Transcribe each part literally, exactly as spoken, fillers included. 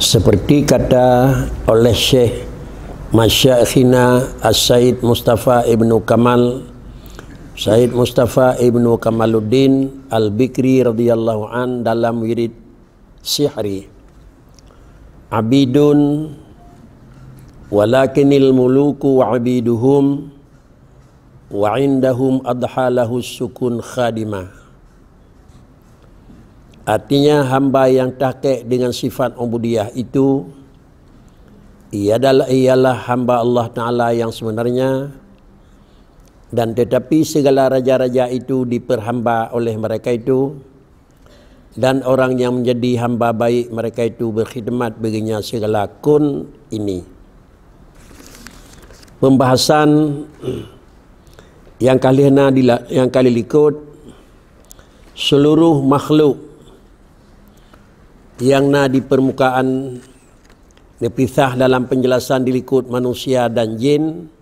Seperti kata oleh Syekh Masyakhina As-Said Mustafa Ibnu Kamal, Said Mustafa Ibnu Kamaluddin Al-Bikri radhiyallahu an dalam wirid sihri, "Abidun, walakinil muluku wa abiduhum, wa indahum adha lahus sukun khadimah." Artinya, hamba yang tahqiq dengan sifat ubudiyah itu, ia adalah, ialah hamba Allah Ta'ala yang sebenarnya, dan tetapi segala raja-raja itu diperhamba oleh mereka itu, dan orang yang menjadi hamba baik mereka itu berkhidmat baginya segala kun ini. Pembahasan yang kali na dila-, yang kali likot, seluruh makhluk yang na di permukaan, dipisah dalam penjelasan di likot manusia dan jin,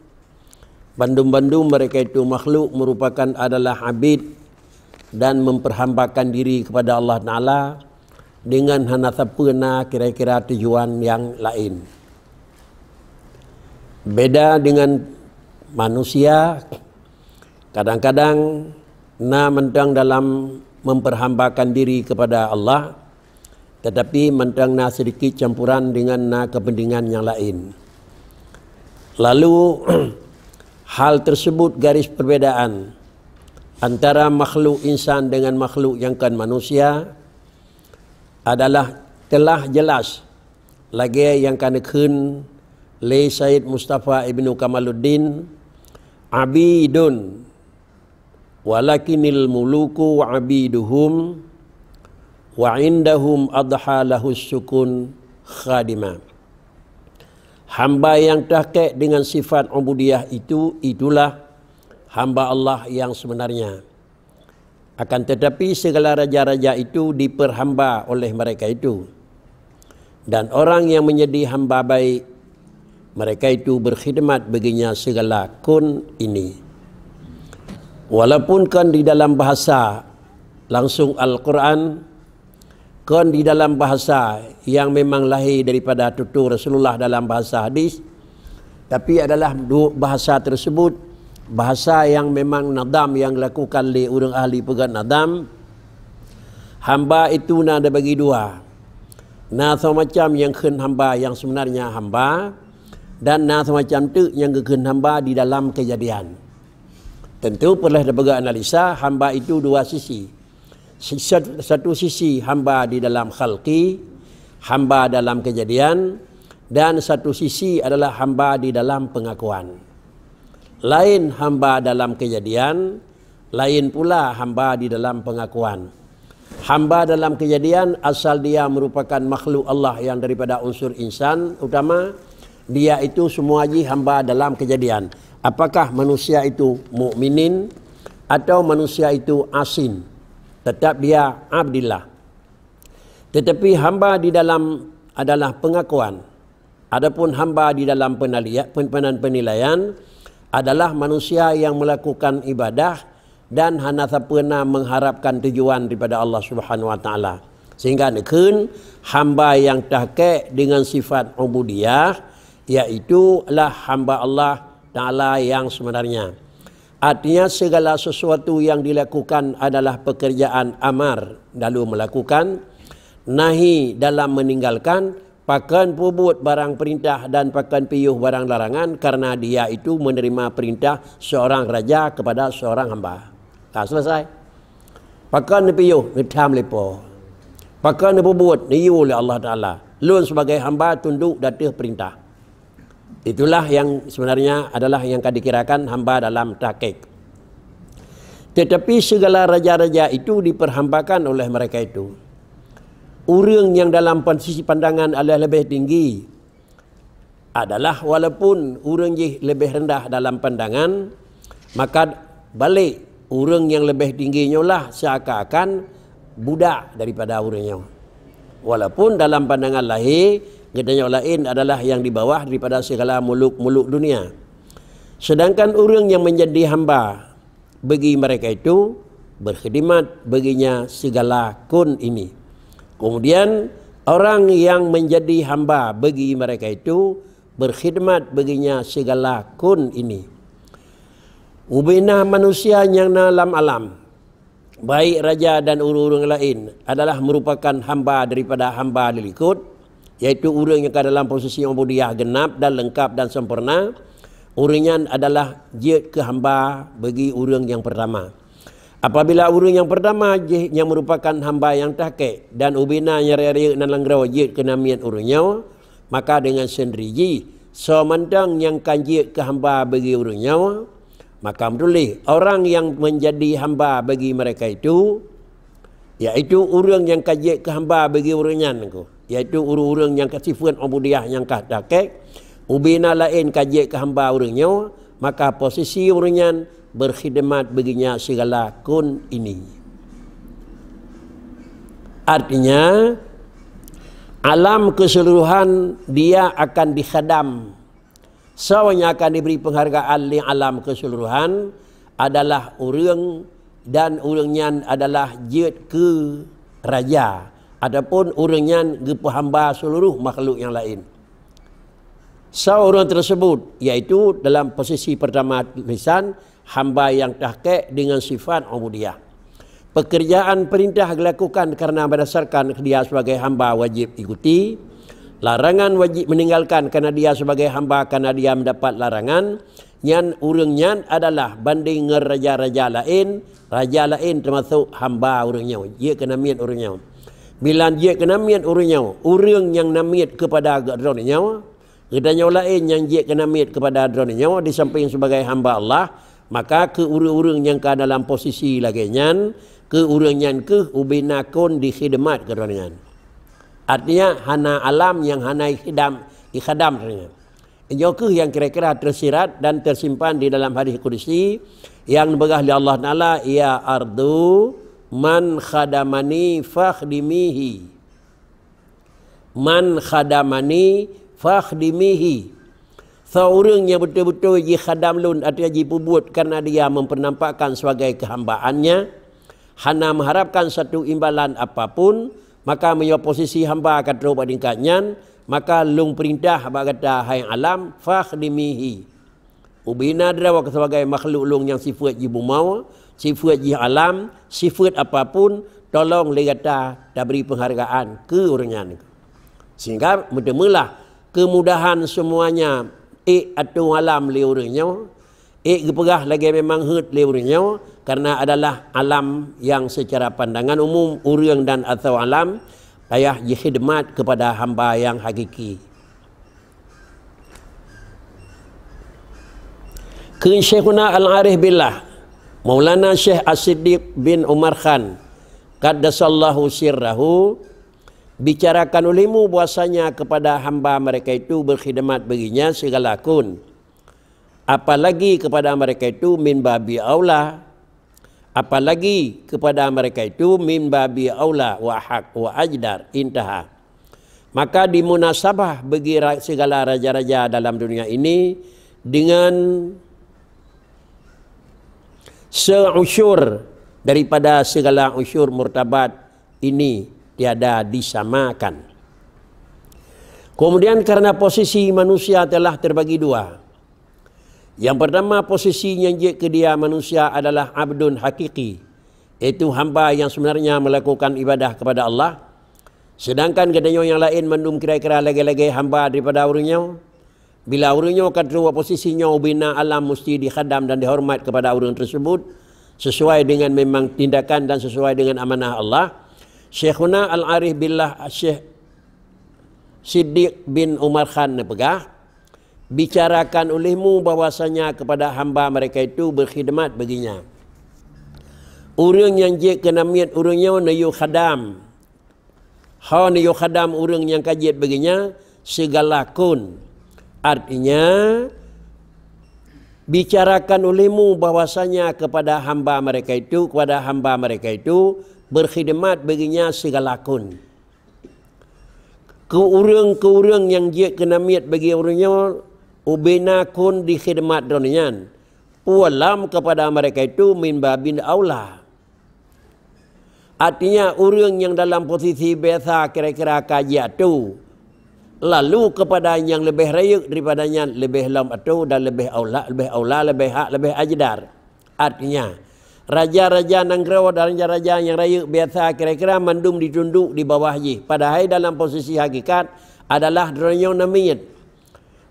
bandum-bandum mereka itu makhluk merupakan adalah abid dan memperhambakan diri kepada Allah Ta'ala dengan hana sapeue na kira-kira tujuan yang lain. Beda dengan manusia, kadang-kadang na mantong dalam memperhambakan diri kepada Allah, tetapi mantong na sedikit campuran dengan na kepentingan yang lain. Lalu, hal tersebut garis perbedaan antara makhluk insan dengan makhluk yang kan manusia adalah telah jelas, lagée nyang ka neukheun lé Said Mustafa Ibnu Kamaluddin, "Abidun, walakinil muluku wa abiduhum, wa indahum adha lahus sukun khadimah." Hamba yang tahqiq dengan sifat ubudiyah itu, itulah hamba Allah yang sebenarnya. Akan tetapi, segala raja-raja itu diperhamba oleh mereka itu. Dan orang yang menjadi hamba baik, mereka itu berkhidmat baginya segala kun ini. Walaupun kan di dalam bahasa langsung Al-Quran, kon di dalam bahasa yang memang lahé daripada tutur Rasulullah dalam bahasa hadis, tapi adalah du-, bahasa tersebut, bahasa yang memang nadam yang dilakukan lé ureuëng ahli peugét nadam. Hamba itu na dibagi dua. Na semacam yang kheun hamba yang sebenarnya hamba, dan na semacam teuk yang geukheun hamba di dalam kejadian. Tentu peureuleh tapeugah analisa hamba itu dua sisi. Si-, sat-, satu sisi hamba di dalam khalqi, hamba dalam kejadian, dan satu sisi adalah hamba di dalam pengakuan. Lain hamba dalam kejadian, lain pula hamba di dalam pengakuan. Hamba dalam kejadian asal dia merupakan makhluk Allah yang daripada unsur insan utama, dia itu semua jih hamba dalam kejadian. Apakah manusia itu mukminin atau manusia itu asin? Tetap dia abdillah. Tetapi hamba di dalam adalah pengakuan. Adapun hamba di dalam penalia-, pen-, penan-, penilaian adalah manusia yang melakukan ibadah dan hana sapeue na mengharapkan tujuan daripada Allah Subhanahu Wa Taala. Sehingga neukheun hamba yang tahqiq dengan sifat ubudiyah, yaitu lah hamba Allah Taala yang sebenarnya. Artinya, segala sesuatu yang dilakukan adalah pekerjaan amar, lalu melakukan, nahi, dalam meninggalkan, pakon peubuet barang perintah dan pakon piôh barang larangan, karena dia itu menerima perintah seorang raja kepada seorang hamba. Ka selesai. Pakon neupiôh, neutham lé Po. Pakon neupeubuet, neuyue lé Allah Taala. Lôn sebagai hamba tunduk di ateueh perintah. Itulah yang sebenarnya adalah yang ka dikirakan hamba dalam tahqiq. Tetapi segala raja-raja itu diperhambakan oleh mereka itu. Ureuëng yang dalam pan-, sisi pandangan adalah lebih tinggi adalah walaupun ureuëng jih lebih rendah dalam pandangan, maka balik ureuëng yang lebih tinggi nyoe lah seakan-akan budak daripada ureuëng nyoe. Walaupun dalam pandangan lahé, geutanyoe laén adalah yang di bawah daripada segala muluk-muluk dunia. Sedangkan ureuëng yang menjadi hamba bagi mereka itu, berkhidmat baginya segala kun ini. Kemudian, Orang yang menjadi hamba bagi mereka itu, berkhidmat baginya segala kun ini. Ubena manusia nyang na lam alam, baik raja dan ureuëng-ureuëng laén, adalah merupakan hamba daripada hamba di likot, yaitu ureuëng nyang ka dalam posisi ubudiyah genap dan lengkap dan sempurna. Ureuëng nyan adalah jeuet keu hamba bagi ureuëng nyang pertama. Apabila ureuëng nyang pertama jih nyang merupakan hamba nyang tahkek dan ubena nyang rayeuk-rayeuk nan langgroe jeuet keu namiet ureuëng nyoe, maka deungon seundiri jih, soe mantong nyang ka jeuet keu hamba bagi ureuëng nyoe, maka meutuléh, orang yang menjadi hamba bagi mereka itu, yaitu ureuëng nyang ka jeuet keu hamba bagi ureuëng nyan, yaitu ureuëng-ureuëng nyang ka sifeuet ubudiyah nyang ka tahkek, ubena laén ka jeuet keu hamba ureuëng nyoe, maka posisi ureuëng nyan berkhidmat baginya segala kun ini. Artinya, alam keseluruhan dia akan dikhadam. Soe nyang akan diberi penghargaan lé alam keseluruhan adalah ureuëng, dan ureuëng nyan adalah jeuet keu raja, ataupun ureuëng nyan geupeuhamba seluruh makhluk nyang laén. Soe ureuëng tersebut, yaitu dalam posisi pertama tulisan, hamba nyang tahkek dengan sifat ubudiyah. Pekerjaan perintah dilakukan karena berdasarkan dia sebagai hamba wajib ikuti, larangan wajib meninggalkan karena dia sebagai hamba karena dia mendapat larangan, nyan ureuëng nyan adalah banding ngon raja-raja laén, raja laén termasuk hamba ureuëng nyoe, jeuet keu namiet ureuëng nyoe. Bila jeuet keu namiet ureuëng nyoe, ureuëng nyang namiet kepada droeneuh nyoe, geutanyoe laén nyang jeuet keu namiet kepada droeneuh nyoe di samping sebagai hamba Allah, maka keu ureuëng-ureuëng nyang ka dalam posisi lagée nyan, keu ureuëng nyan kheueh ubena kon dikhidmat keu droeneuh nyan. Artinya, hana alam nyang hana ikhidam, ikhadam droeneuh nyan. Nyoe kheueh nyang kira-kira tersirat dan tersimpan di dalam hadis kudusi nyang dipeugah lé Allah Taala, "Ya ardu, man khadamani fakhdimihi." "Man khadamani fakhdimihi." Soe ureuëng nyang beutôi-beutôi jikhadam lôn, artinya jipeubuet karena dia mempernampakkan sebagai kehambaan-Nya, hana mengharapkan satu imbalan apapun, maka meunyoe posisi hamba ka trok bak tingkat nyan, maka lôn peurintah bak gata, hai alam, fakhdimihi. Ubena droe sebagai makhluk lôn nyang sifeuet jih bumoe, sifeuet jih alam, sifeuet apapun, tolong lé gata tabri penghargaan keu ureuëng nyan. Sehingga meuteumeulah kemudahan semuanya, ék atong alam lé ureuëng nyoe, ék geupeugah lagée memang heuet lé ureuëng nyoe, karena adalah alam yang secara pandangan umum ureuëng dan atau alam payah jikhidmat kepada hamba yang hakiki. Kheun Syekhuna Al-Arif Billah, Maulana Syekh As-Siddiq bin Umar Khan, qaddasallahu sirrahu, bicarakan olehmu bahwasanya kepada hamba mereka itu berkhidmat baginya segala kun, apalagi kepada mereka itu min babi aula, apalagi kepada mereka itu min babi aula wa haq wa ajdar, intaha. Maka di munasabah bagi ra-, segala raja-raja dalam dunia ini dengan seusyur daripada segala usyur martabat ini tiada disamakan. Kemudian karena posisi manusia telah terbagi dua. Yang pertama, posisi nyang jeuet keu dia manusia adalah abdun hakiki, yaitu hamba yang sebenarnya melakukan ibadah kepada Allah. Sedangkan geutanyoe nyang laén mandum kira-kira lagée-lagée hamba daripada ureuëng nyoe. Bila ureuëng nyoe ka trok posisi nyoe, ubena alam musti dikhadam dan dihoreumat kepada ureuëng tersebut, sesuai dengan memang tindakan dan sesuai dengan amanah Allah. Syekhuna Al-Arif Billah Syekh Siddiq bin Umar Khan neupeugah, bicarakan olehmu bahwasanya kepada hamba mereka itu berkhidmat baginya. Ureuëng nyang jeuet keu namiet ureuëng nyoe neuyue khadam. Ho neuyue khadam ureuëng nyang ka jeuet baginya segala kun. Artinya, bicarakan olehmu bahwasanya kepada hamba mereka itu, kepada hamba mereka itu berkhidmat baginya segala kun. Keu ureuëng-keu ureuëng nyang jeuet keu namiet bagi ureuëng nyoe, ubena kon dikhidmat droeneuh nyan, pualam kepada mereka itu min babin aula. Artinya, ureuëng nyang dalam posisi biasa kira-kira ka jiatô, lalu kepada nyang leubeh rayeuk daripada nyan, leubeh lom atô dan leubeh aula, leubeh aula, leubeh hak, leubeh ajdar. Artinya, raja-raja nanggroe dan raja-raja nyang rayeuk biasa kira-kira mandum ditunduk di bawah jih, padahai dalam posisi hakikat adalah droe nyoe na miet.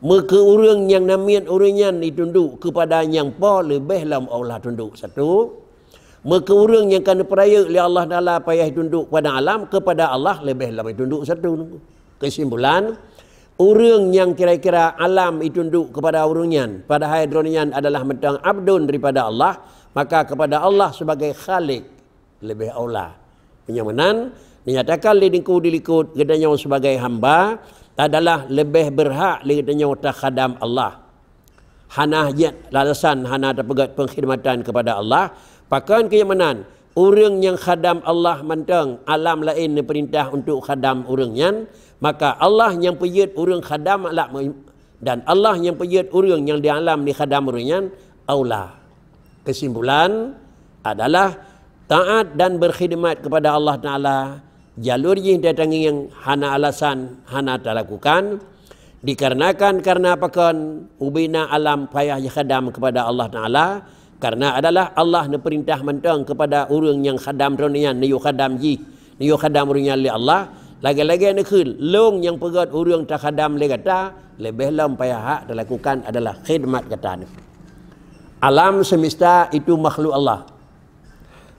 Meukeu ureuëng nyang na miet ureuëng nyan jitunduk keupada nyang po leubeh lom aula tunduk satu. Meukeu ureuëng nyang ka neupeurayeuk lé Allah Taala payah jitunduk keupada alam, keupada Allah leubeh lom jitunduk satu. Keusimpulan, ureuëng nyang kira-kira alam jitunduk keupada ureuëng nyan, padahai droe nyan adalah mantong abdon daripada Allah, maka keupada Allah sebagai Khalik leubeh aula. Meunyoe meunan, dinyatakan lé Teungku di likot geutanyoe sebagai hamba adalah leubeh beurhak lé geutanyoe takhadam Allah. Hana jeuet alasan hana tapeugét peukhidmatan keupada Allah, pakon keu nyang meunan, ureuëng nyang khadam Allah mantong, alam laén neupeurintah untuk khadam ureuëng nyan, maka Allah nyang peujeuet ureuëng khadam alam Dan Allah nyang peujeuet ureuëng nyang di alam dikhadam ureuëng nyan aula. Keusimpulan adalah taát dan beurkhidmat keupada Allah Taala, jalur jih tangieng hana alasan hana talakukan, dikarenakan kareuna pakon ubena alam payah jikhadam keupada Allah Taala, Kareuna adalah Allah neupeurintah mantong keupada ureuëng nyang khadam droe nyan neuyue khadam jih, neuyue khadam ureuëng nyan lé Allah, lagée-lagée neukheun, lôn nyang peugét ureuëng takhadam lé gata, leubeh lom payah hak talakukan adalah khidmat gata nyoe. Alam semesta itu makhluk Allah.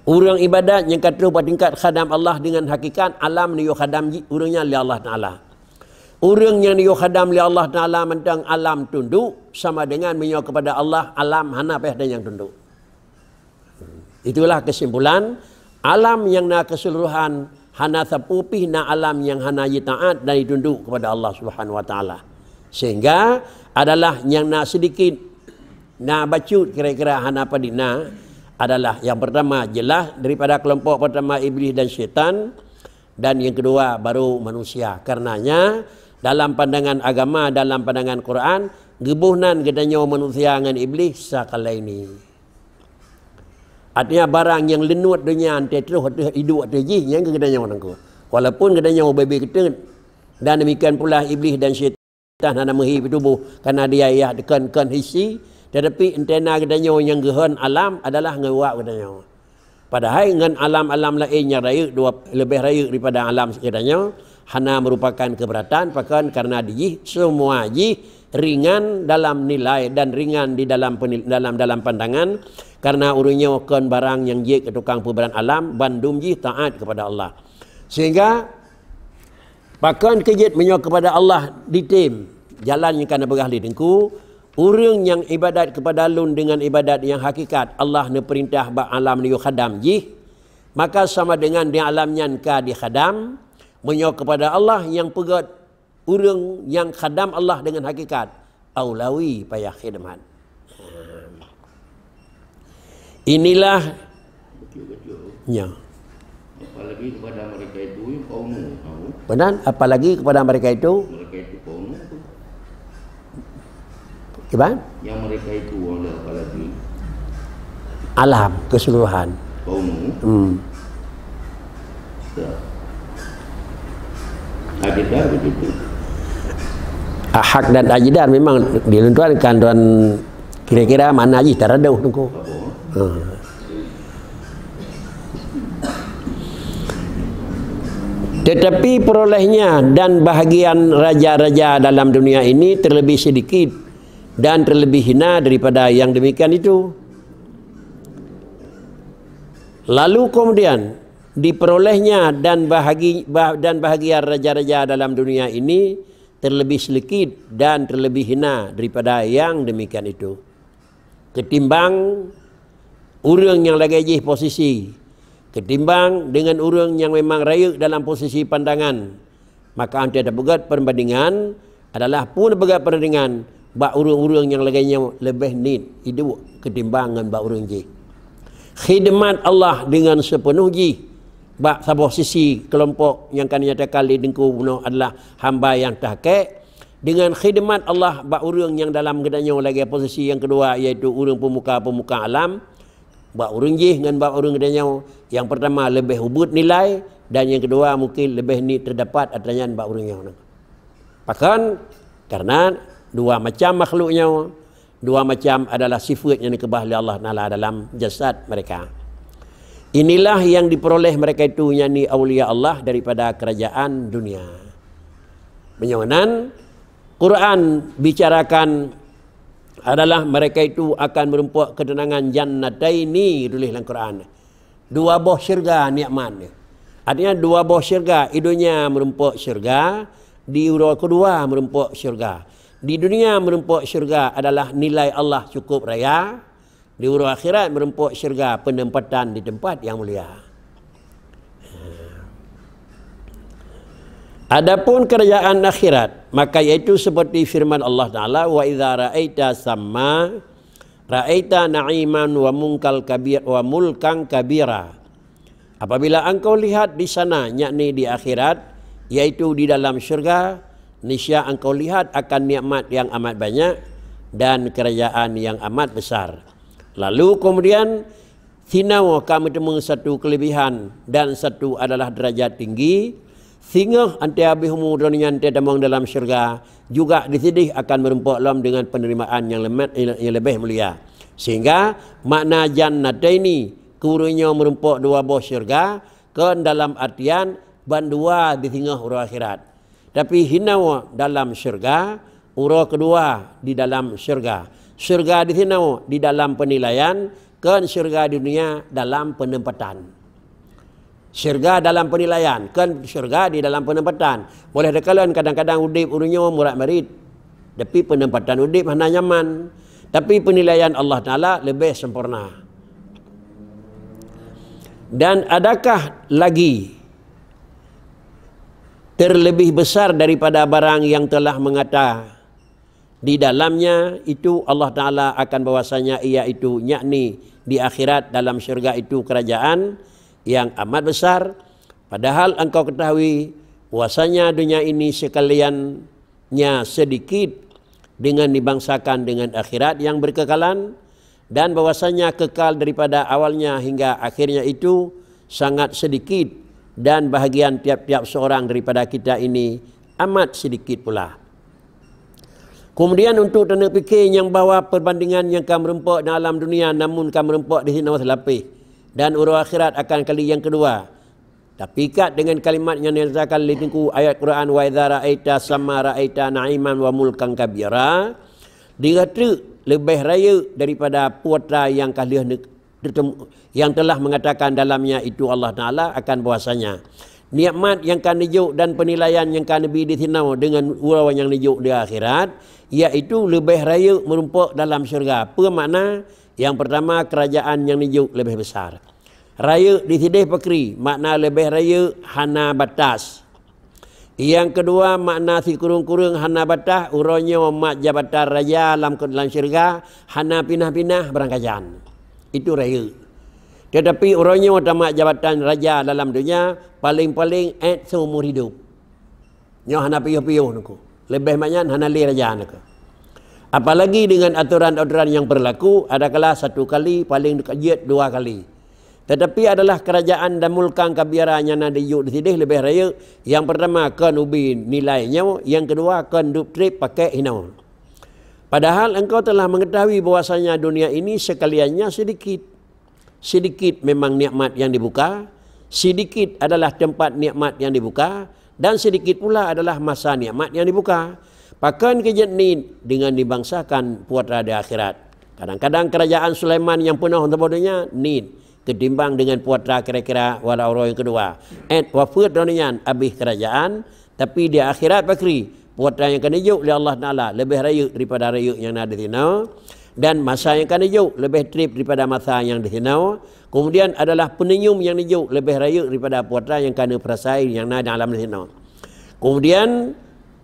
Ureuëng ibadat nyang ka troh bak tingkat khadam Allah dengan hakikat, alam neuyue khadam jih ureuëng nyan lé Allah Taala. Ureuëng nyang neuyue khadam lé Allah Taala mantong alam tunduk, sama dengan meunyoe keupada Allah alam hana payah dan nyang tunduk. Itulah keusimpulan, alam nyang na keuseuluruhan hana sapeue pih na alam nyang hana jitaát dan jitunduk keupada Allah Subhanahu Wa Taala. Sehingga adalah nyang na seudikit, na bacut kira-kira hana padit na adalah nyang peurtama jeulaih daripada keulompok peurtama Iblih dan syaitan, Dan nyang keudua baru manusia. Karenanya dalam pandangan agama, dalam pandangan Quran, geuboh nan geutanyoe manusia ngon Iblih sakalaini. Artinya barang nyang leunuet donya antée troh ateueh iduek ateueh jih nyang geutanyoe nangku. Walaupun geutanyoe bebe keteut dan demikian pula Iblih dan syaitan Tan hana meuhi peutuboh, kareuna dia yah dikon-kon hisi, tetapi entena geutanyoe nyang geuhon alam adalah ngon wak geutanyoe. Padahai ngon alam-alam laén nyang rayeuk dua leubeh rayeuk daripada alam geutanyoe hana meurupakan keubeuratan, pakon kareuna di jih semua jih ringan dalam nilai dan ringan di dalam penil- dalam dalam pandangan, kareuna ureuëng nyoe kon barang nyang jeuet keu tukang peubeuran alam, bandum jih taát keupada Allah. Sehingga Pakon keujeuet meunyoe keupada Allah ditem jalan nyang ka neupeugah lé Teungku, ureuëng nyang ibadat keupada Lôn deungon ibadat nyang hakikat Allah neupeurintah bak alam neuyue khadam jih, maka sama deungon di alam nyan ka dikhadam. Meunyoe keupada Allah nyang peugét ureuëng nyang khadam Allah deungon hakikat, aulawi payah khidmat. Inilah nya. Apalagi kepada mereka itu yang kaum Nuh, tahu? Benar, apalagi kepada mereka itu. Mereka itu kaum Nuh. Gimana? Yang mereka itu ada apalagi? Alam keseluruhan. Kaum Nuh. Hmm. Ya. Ajdar begitu. Ahak dan ajdar memang dilunturkan dan kira-kira mana jih taraduh Teungku. Ha. Tetapi perolehnya dan bahagian raja-raja dalam dunia ini terlebih sedikit dan terlebih hina daripada yang demikian itu. Lalu kemudian diperolehnya dan bahagi, bah, dan bahagian raja-raja dalam dunia ini terlebih sedikit dan terlebih hina daripada yang demikian itu. Ketimbang ureuëng nyang lagée jih posisi, ketimbang deungon ureuëng nyang memang rayeuk dalam posisi pandangan, maka antée tapeugét peubandingan adalah pun peugét peubandingan bak ureuëng-ureuëng nyang lagée nyoe leubeh nit iduek ketimbang ngon bak ureuëng jih. Khidmat Allah deungon seupeunôh jih bak saboh sisi keulompok nyang ka dinyatakan lé Teungku bunoe adalah hamba nyang tahkek, deungon khidmat Allah bak ureuëng nyang dalam geutanyoe lagée posisi nyang keudua, yaitu ureuëng peumuka-peumuka alam, Bak ureuëng jih ngon bak ureuëng geutanyoe, nyang peurtama leubeh ubit nilai, dan nyang keudua mungkin leubeh niet teudapat atra nyan bak ureuëng nyoe. Pakon? Karena dua macam makhluk nyoe, dua macam adalah sifat nyang dikeubah lé Allah Taala dalam jasad mereka. Inilah yang diperoleh mereka itu, yakni aulia Allah, daripada kerajaan dunia. Meunyoe nan Quran bicarakan adalah mereka itu akan meureumpok keuteunangan jannataini, tuléh lam Quran. Dua boh syeuruga nikmat. Artinya dua boh syeuruga, di dunia meureumpok syeuruga, di uroe keudua meureumpok syeuruga. Di dunia meureumpok syeuruga adalah nilai Allah cukup raya, di uroe akhirat meureumpok syeuruga peunempatan di tempat yang mulia. Adapun kerajaan akhirat, maka yaitu seperti firman Allah Taala, "Wa idza ra'aita samma ra'aita na'iman wa mungkal kabir, wa mulkan kabira." Apabila engkau lihat di sana, yakni di akhirat, yaitu di dalam syurga, niscaya engkau lihat akan nikmat yang amat banyak dan kerajaan yang amat besar. Lalu kemudian, sinoe ka meuteumé satu kelebihan dan satu adalah derajat tinggi, singoh anté habéh umu droeneuh nyan tamong dalam syurga, juga disideh akan meureumpok lom dengan penerimaan yang lemat, yang lebih mulia. Sehingga makna jannataini, keu ureuëng nyoe meureumpok dua boh syurga, kon dalam artian bandua di singoh uroe akhirat. Tapi hinoe dalam syurga, uroe keudua di dalam syurga. Syurga di sinoe di dalam penilaian, kon syurga di dunia dalam peunempatan. Syurga dalam penilaian, kon syurga di dalam peunempatan. Boleh teukalon kadang-kadang udeb ureuëng nyoe murat marit, tapi peunempatan udeb hana nyaman. Tapi penilaian Allah Taala leubeh sempurna. Dan adakah lagi terlebih besar daripada barang yang telah mengata di dalamnya itu Allah Taala akan bahwasanya ia itu, yakni di akhirat dalam syurga itu kerajaan yang amat besar, padahal engkau ketahui bahwasanya dunia ini sekaliannya sedikit dengan dibangsakan dengan akhirat yang berkekalan, dan bahwasanya kekal daripada awalnya hingga akhirnya itu sangat sedikit, dan bahagian tiap-tiap seorang daripada kita ini amat sedikit pula. Kemudian untuk taneupiké nyang bahwa perbandingan nyang ka meureumpok dalam dunia namun ka meureumpok di sinoe seulapeh, dan uroe akhirat akan kali nyang keudua. Tapi kat dengan kalimat nyang dinyatakan lé Teungku ayat Quran, "Wa idza ra'aita samma ra'aita na'iman wa mulkan kabira." Di treuk leubeh rayeuk daripada peue atra nyang ka lheueh ne-, teutemu, yang telah mengatakan dalamnya itu Allah Taala akan bahwasanya nikmat nyang ka neujok dan penilaian nyang ka neubi di sinoe dengan uroe nyang neujok di akhirat, yaitu leubeh rayeuk meureumpok dalam syurga. Peue makna? Yang pertama, kerajaan nyang neujok leubeh besar. Rayeuk di sideh pakri, makna leubeh rayeuk hana batas. Nyang keudua, makna sikureueng-kureueng hana batas, uroe nyoe mat jabatan raja lam, lam syeuruga hana pinah-pinah beurangkajan. Itu rayeuk. Teutapi uroe nyoe tamat jabatan raja dalam donya, paleng-paleng ét seumur hidup. Nyoe hana piôh-piôh neuku. Leubeh mat nyan hana lé raja neuku. Apalagi dengan aturan-aturan yang berlaku, adakala satu kali, paling jeuet dua kali. Tetapi adalah kerajaan dan mulkan kabira nyang na di yue di sideh leubeh rayeuk. Yang pertama, kon ubé nilai nyoe, yang kedua, kon dup treb pakék hinoe. Padahal engkau telah mengetahui bahwasanya dunia ini sekaliannya sedikit. Sedikit memang nikmat yang dibuka, sedikit adalah tempat nikmat yang dibuka, dan sedikit pula adalah masa nikmat yang dibuka. Pakon keu jeuet niet dengan dibangsakan peue atra di akhirat. Kadang-kadang kerajaan Sulaiman nyang peunoh saboh donya niet ketimbang dengan peue atra kira-kira pada uroe nyang keudua. Ét wafeuet droeneuh nyan abéh kerajaan, tapi di akhirat pakri, peue atra nyang ka neujok lé Allah Taala leubeh rayeuk daripada rayeuk nyang na di sinoe, dan masa nyang ka neujok leubeh treb daripada masa nyang di sinoe. Kemudian adalah peuneuyuem nyang neujok leubeh rayeuk daripada peue atra nyang ka neupeurasai nyang na di alam di sinoe. Kemudian,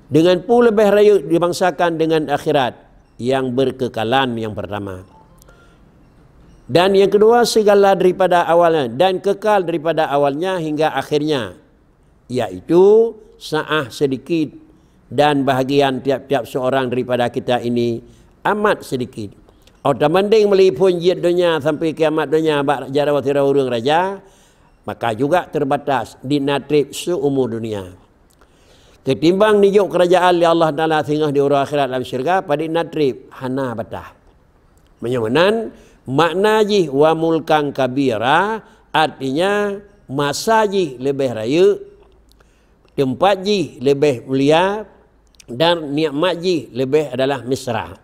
dengan peue leubeh rayeuk dibangsakan dengan akhirat yang berkekalan yang pertama. Dan yang kedua, segala daripada awalnya dan kekal daripada awalnya hingga akhirnya, yaitu saat sedikit dan bahagian tiap-tiap seorang daripada kita ini amat sedikit. Oh, tabandeng meulipon jeuet donya sampai kiamat donya bak jaroe sidroe ureuëng raja, maka juga terbatas di na treb seuumu dunia. Ketimbang nijok keurajaan lé Allah Taala singoh di uroe akhirat lam syeuruga, padit na treb hana batah. Meunyoe meunan, makna jih wa mulkan kabira, artinya masa jih leubeh rayeuk, teumpat jih leubeh mulia, dan nikmat jih leubeh adalah mesra.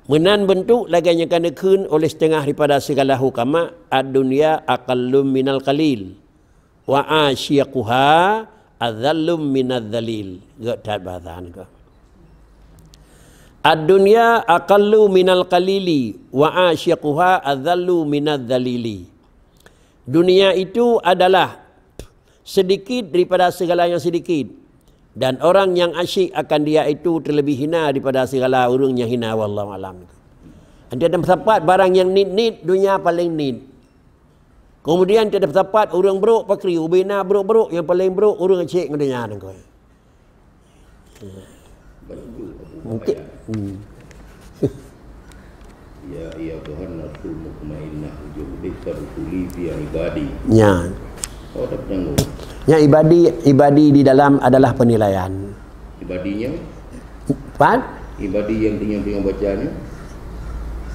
Meunan beuntuk lagée nyang ka neukheun oleh siteungoh daripada sigala hukama, ad-dunya aqallum minal qalil, wa asyiquha adzallum minadz dzalil. Gét that bahasa nyoe. Ad-dunya aqallu minal qalili, wa asyiquha adzallu minadz dzalili. Dunia itu adalah sedikit daripada segala yang sedikit, dan orang yang asyik akan dia itu terlebih hina daripada segala ureuëng nyang hina. Wallahu alam. Ante dan sapat barang yang nit-nit, dunia paling nit. Kemudian ante dan sapat ureuëng brok pakri, ubena brok-brok yang paling brok ureuëng cek ngon dunia nangkoi. Mungkin. Hmm. Ya, ya Tuhan, nafsu mutmainnah, ujub deh ka dusuli fi ibadi. Ya. Oh, tak tanggung. Ya, ibadi, ibadi di dalam adalah penilaian. Ibadinya? Pat? Ibadi yang tengah-tengah bacanya?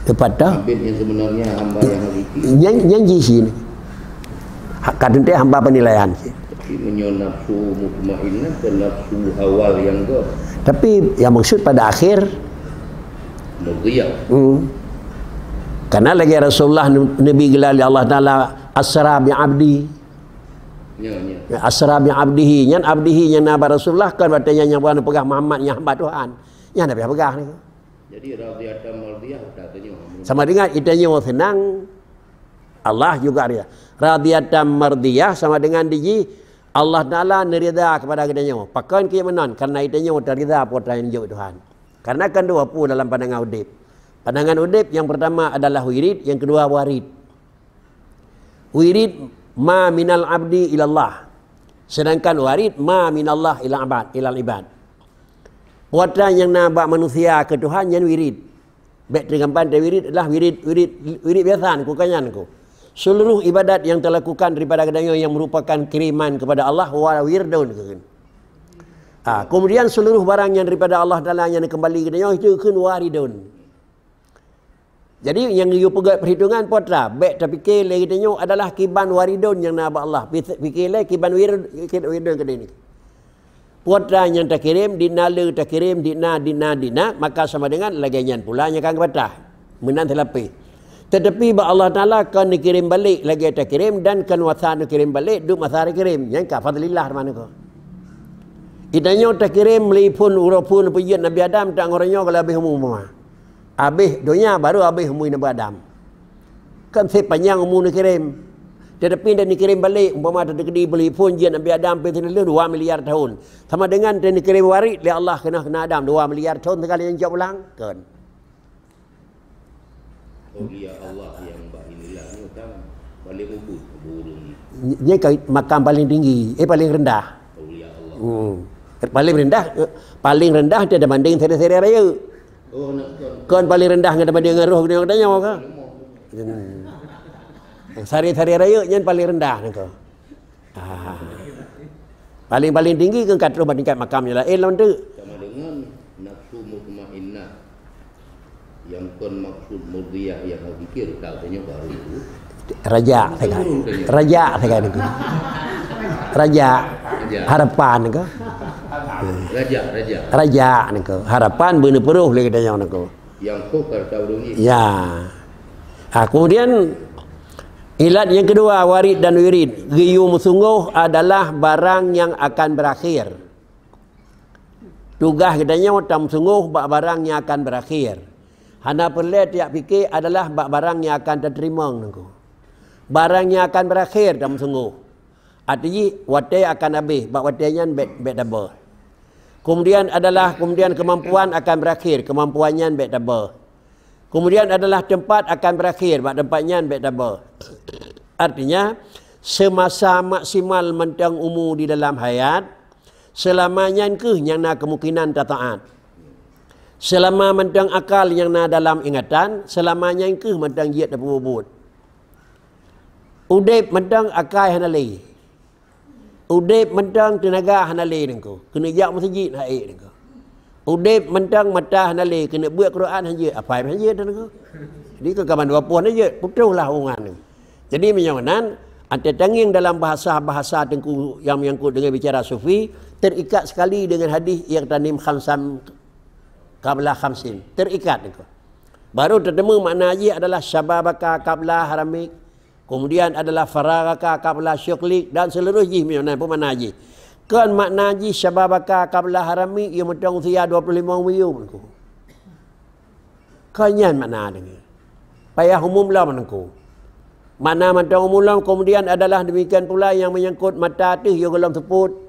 Tepat dah. Habis yang sebenarnya hamba yang hakiki. Yang, yang jih sini. Hak kadang teh hamba penilaian. Tapi meunyoe nafsu mutmainnah dan nafsu hawa yang ke? Tapi yang maksud pada akhir. Murdiyah. Hmm. Karena lagi Rasulullah Nabi gelar Allah Taala asra bi abdi. Ya, ya. Ya, asra bi abdihi. Nyan abdihi nyang na bak Rasulullah kan, berarti nyang bukan peugah Muhammad nyang hamba Tuhan. Nyang Nabi peugah ni. Jadi radiyatan mardiyah tak tanya. Sama dengan itanyoe senang, Allah juga rida. Radiyatan mardiyah sama dengan diji Allah Taala neurida kepada geutanyoe. Pakon keu meunan? Karena itanyoe tarida peue nyang jok Tuhan. Karena kan dua peue dalam pandangan udeb. Pandangan udeb yang pertama adalah wirid, yang kedua warid. Wirid ma minal abdi ilallah. Sedangkan warid ma minallah ilal abad, ilal ibad. Peue nyang na bak manusia keu Tuhan nyan wirid. Bek teugampan teu wirid adalah wirid, wirid, wirid biasa nyan ku, kan nyan ku. Seluruh ibadat yang talakukan daripada geutanyoe yang merupakan kiriman kepada Allah wa wirdun keu kheun. Ah, kemudian seluruh barang yang daripada Allah Taala yang kembali geutanyoe itu kheun waridun. Jadi nyang geuyue peugét perhitungan peue atra, bek tapike lé geutanyoe adalah kiban waridun nyang na bak Allah. Pike lé kiban wir-, wirdun keudeh nyoe. Peue atra nyang takirém, di na le takirém, di na, di na, di na, maka sama dengan lagée nyan pula nyang ka geubatah. Meunan seulapeh. Tetapi bak Allah Taala kon neukirém balek lagée takirém dan kon masa neukirém balek, duek masa takirém. Nyan ka fadlillah teuma niko. Itanyoe takirém meulipon uroe phon peujeuet Nabi Adam, tak ngon uroe nyoe ka lheueh habéh umu mama. Habéh donya baru habéh umu Nabi Adam. Kan sepanjang umu neukirém. Tetapi dan neukirém balek, umpama teukeudi beuliphon jeuet Nabi Adam pih sineuloh dua miliar tahun. Sama dengan dan neukirém warid lé Allah keunoe keunan Adam dua miliar tahun sekali nyang cok ulang. Kan. Aulia Allah yang bak inilah ni kan paling ubit burung ni. Nya kan makam paling tinggi, eh paling rendah. Aulia Allah. Hmm. Paling rendah, eh, paling rendah dia banding seri-seri raya. Oh, nak kon. Kon paling rendah ngon banding ngon roh geutanyoe ka. Hmm. Sari-sari raya nyan paling rendah nangko. Ah. Paling-paling tinggi kan ka troh bak tingkat makam nyang laén lom tu. Sama dengan nafsu mutmainnah yang kon maksud murdiyah yang zikir tak tanya baru tu. Raja saya. Raja saya nangko. Raja. Raja. Harapan nangko. Raja, raja. Raja nangko. Harapan beuna peureuh lé geutanyoe nangko. Yang kok harta ulun ni. Ya. Ah, kemudian ilat yang kedua, warid dan wirid. Geuyue meusunggoh adalah barang yang akan berakhir. Tugaih geutanyoe tameusunggoh bak barang nyang akan berakhir. Hana peureulée tiak pike adalah bak barang nyang akan tateurimong nangko. Barang nyang akan berakhir tameusunggoh. Arti jih, watée akan habéh, bak watée nyan bék, bék tabah. Kemudian adalah, kemudian kemampuan akan berakhir, kemampuan nyan bék tabah. Kemudian adalah tempat akan berakhir, bak tempat nyan bék tabah. Artinya, semasa maksimal mantong umu di dalam hayat, seulama nyan kheueh nyang na kemungkinan tataát. Seulama mantong akal nyang na dalam ingatan, seulama nyan kheueh mantong jeuet tapeubuet. Udeb mantong akai hana lé. Udeb mantong teunaga hana lé Teungku. Keuneuk jak meuseujid hana ék Teungku. Udeb mantong mata hana lé, keuneuk beuet Quran hana jeuet, apai hana jeuet Teungku. Jadi keu kaban dua ploh hana jeuet, putôh lah hubungan nyan. Jadi meunyoe nan, ante tangieng dalam bahasa-bahasa Teungku yang menyangkut dengan bicara sufi, terikat sekali dengan hadis iqtanim khamsan qabla khamsin. Terikat Teungku. Baru teuteumé makna jih adalah syababaka qabla haramik, kemudian adalah faraghaka qabla syughlik, dan seluruh jih meunyoe nan peumakna jih. Kon makna jih syababaka qabla haramik, ya mantong usia dua puluh lima umu yum Teungku. Kon nyan makna Teungku. Payah umum lom Teungku. Makna mantong umum lom, kemudian adalah demikian pula yang menyangkut mata teuh ya golom seupôt.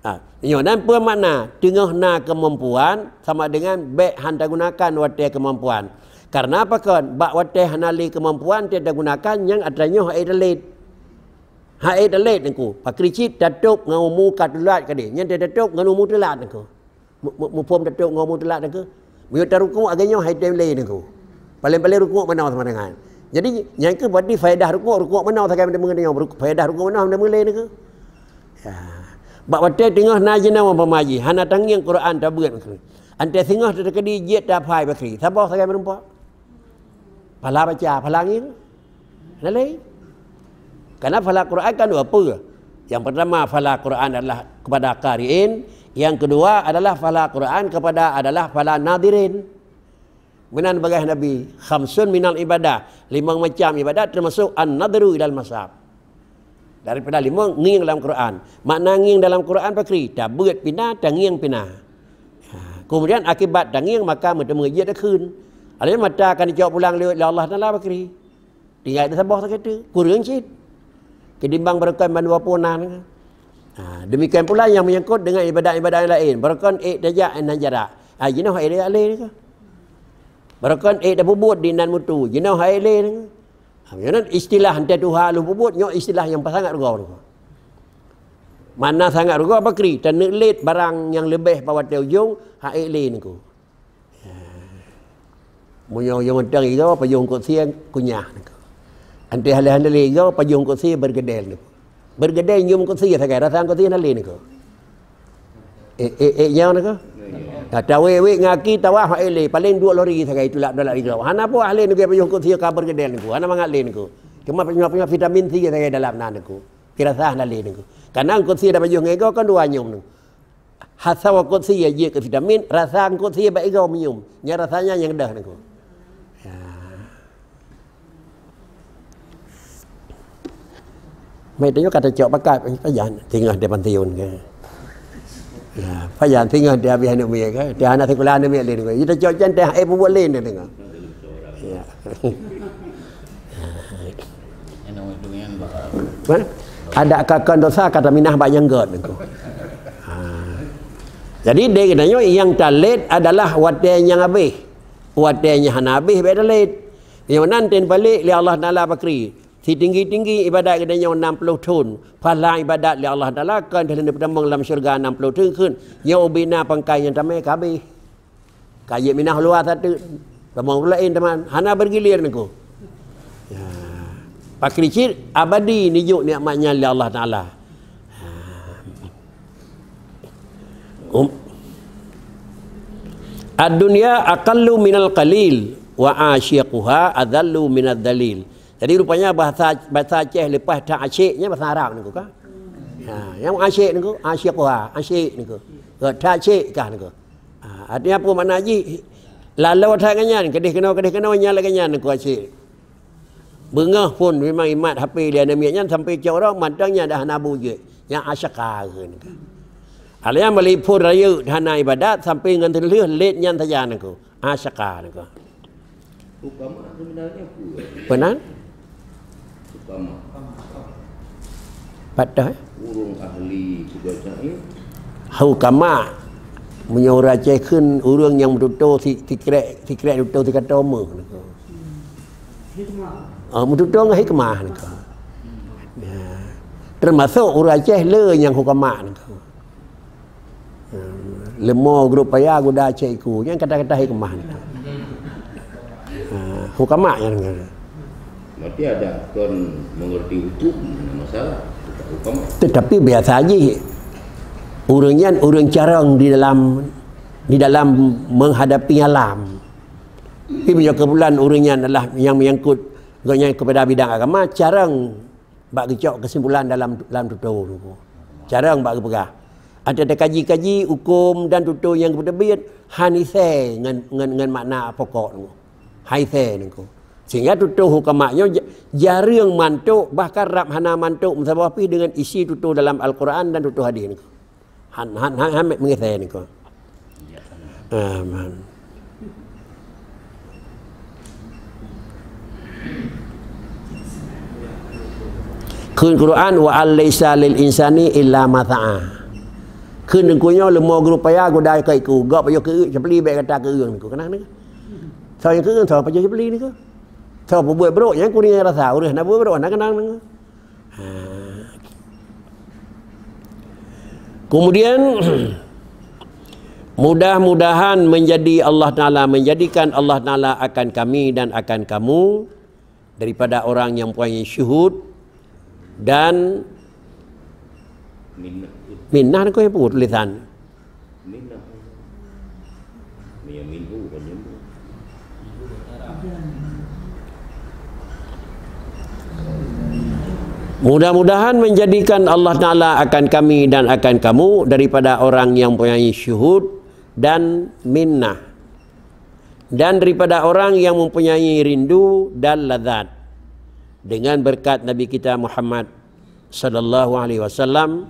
Ha, nyoe nan peue makna teungoh na keumampuan sama dengan bék han tagunakan watée keumampuan. Karena apa kon? Bak watée hana lé keumampuan teuh tagunakan nyang atra nyoe hai talét. Hai talét Teungku. Pakri cit tatôb ngon umu ka teulat kadeh. Nyan teuh tatôb ngon umu teulat Teungku. Mu-, mu-, muphom tatôb ngon umu teulat Teungku. Meunyoe tarukuk lagée nyoe hai tem lé Teungku. Paléng-paléng rukuk manoe sama dengan. Jadi nyan kheueh berarti faedah rukuk, rukuk manoe sagai meuteumé nyoe. Ruk-, faedah rukuk manoe meuteumé lé Teungku. Ya. Bak watée teungoh na jinoe umpama jih, hana tangieng Quran tabeuet Teungku. Ante singoh teukeudi jeuet taphai bakri. Saboh sagai meurumpok. Phala baca, phala ngieng. Hana lé. Karena phala Quran kan dua peue. Yang pertama, phala Quran adalah kepada qari'in, yang kedua adalah phala Quran kepada adalah phala nadirin. Meunan bagaih Nabi, khamsun minal ibadah, limong macam ibadat termasuk an-nadru ilal mashaf. Daripada limong ngieng dalam Quran. Makna ngieng dalam Quran pakri, tabeuet pina, tangieng pina. Ha, kemudian akibat tangieng maka meuteumé jeuet takheun. Alai mata akan dicok pulang lé, lé Allah Taala pakri. Tinggai teusaboh sagai teuk, kureueng cit. Ketimbang barokon ban dua puna. Ha, demikian pula yang menyangkut dengan ibadat-ibadat yang lain. Barokon ék tajak nan jarak. Ha, jinoe hai lé alé Teungku. Barokon ék tapeubuet di nan mutu. Jinoe hai lé Teungku. Ha, nyoe nan istilah ante tuha lôn peubuet, nyoe istilah yang sangat rugoe Teungku. Makna sangat rugoe pakri, taneuk lét barang nyang leubeh bak watée ujong, hai lé Teungku. Ya. Meunyoe ujong mantong igoe, pajoh eungkôt sie kunyah Teungku. Ante haleh-haleh igoe, pajoh eungkôt sie bergedel Teungku. Bergedel nyium eungkôt sie sagai, rasa eungkôt sie hana lé Teungku. Eh, eh, eh, nyoe Teungku. Nah, tawék-wék ngaki tawah hai lé, paléng dua lori sagai tulak dalam igoe. Hana peue ahli Teungku pajoh eungkôt sie ka bergedel Teungku. Hana mangat lé Teungku. Cuma peunyoe-peunyoe vitamin sie sagai dalam nan Teungku. Pirasa hana lé Teungku. Karena eungkôt sie tapajoh ngon igoe kan dua nyium Teungku. Hasa eungkôt sie jeuet keu vitamin, rasa eungkôt sie bak igoe meunyium. Nyan rasanya nyang deuh Teungku. Ya. Mai tanyoe ka tacok pakat, pajan singoh di pantiun ke. Ya, pajan singoh di habéh aneuk miet ke. Di hana sikula aneuk miet lé Teungku. Ita cok jan teh hai peubuet lé Teungku. Ya. Mana? Ada kakon dosa kata minah bak nyang gét Teungku. Ha. Jadi dek geutanyoe nyang talét adalah watée nyang habéh. Watée nyang hana habéh bék talét. Nyang nan ten palék lé Allah Taala pakri. Sitinggi-tinggi ibadat geutanyoe enam puluh thon. Pahala ibadat lé Allah Taala kon teuh leuneuk peutamong lam syeuruga enam puluh thon kheun. Nyoe ubina pangkai nyang tamé ka habéh. Ka jeuet minah luwa sateuk. Tamong laén teuma. Hana bergilir Teungku. Ya. Pakri cit abadi neujok nikmat nyan lé Allah Taala. Um. Ad-dunya aqallu minal qalil wa asyiquha adallu minad dalil. Jadi rupanya bahasa, bahasa Aceh leupah that asyik nyan bahasa Arab Teungku kan? Ha, nyang asyik Teungku, asyiquha, asyik Teungku. That asyik kah Teungku. Ha, artinya apa makna jih? Lalu that ngon nyan, keudeh keunoe, keudeh keunoe nyan lagée nyan Teungku asyik. Beungoh phon memang imat HP lé aneuk miet nyan sampai cok uroe mantong nyan dah hana bu jeuet. Nyan asyaqa kheun. Alheuh bali phon rayeuk hana ibadat sampai ngon teulheueh lét nyan saja Teungku. Asyaqa Teungku. Hukama sebenarnya apa? Benar? Hukama. Patah, eh? Ureuëng ahli kebiasaan. Hukama. Meunyoe ureuëng Aceh kheun ureuëng nyang meututoe si-, sikrek, sikrek tutoe sikatoe meuh. Hikmah. Ah, meututoe ngon hikmah Teungku. Ya. Termasuk ureuëng Aceh le nyang hukama Teungku. Ya. Leumo grup paya guda cek iku. Nyang kata-kata hikmah ni. Ha, hukama nyang. Berarti ada kon mengerti hukum, mana masalah? Bukan hukama. Tetapi biasa aja. Ureuëng nyan ureuëng carong di dalam, di dalam menghadapi alam. Tapi meunyoe kebetulan ureuëng nyan adalah yang menyangkut gobnyan kepada bidang agama, carong bak geucok kesimpulan dalam, dalam tutoe tu. Carong bak geupeugah. Ateueh teukaji-kaji hukum dan tutoe nyang geupeuteubit, han isé ngon, ngon, ngon makna pokok tu. Han isé niko. Sehingga tutoe hukama nyoe ja-, jareueng mantok, bahkan rab hana mantok meusaboh pih dengan isi tutoe dalam Al-Quran dan tutoe hadis niko. Han, han, han, han meuisé niko. Aman. Kheun Quran, "Wa an laisa lil insani illa ma sa'a." Kheun deungon nyoe leumo grup paya guda keu iku, gob pajoh keu seupli bèk gata keu ureueng niko. Kenang niko. Soe nyang keu ureueng, soe pajoh seupli niko. Soe peubuet brok nyang keu ureueng nyang rasa, ureueng hana buet brok hana kenang niko. Ha. Kemudian, mudah-mudahan menjadi Allah Ta'ala, menjadikan Allah Ta'ala akan kami dan akan kamu daripada orang yang mempunyai syuhud dan minnah. Minnah ni kau yang pun tulisan. Minhu kan nyambung. Mudah-mudahan menjadikan Allah Ta'ala akan kami dan akan kamu daripada orang yang mempunyai syuhud dan minnah, dan daripada orang yang mempunyai rindu dan lazat, dengan berkat Nabi kita Muhammad sallallahu alaihi wasallam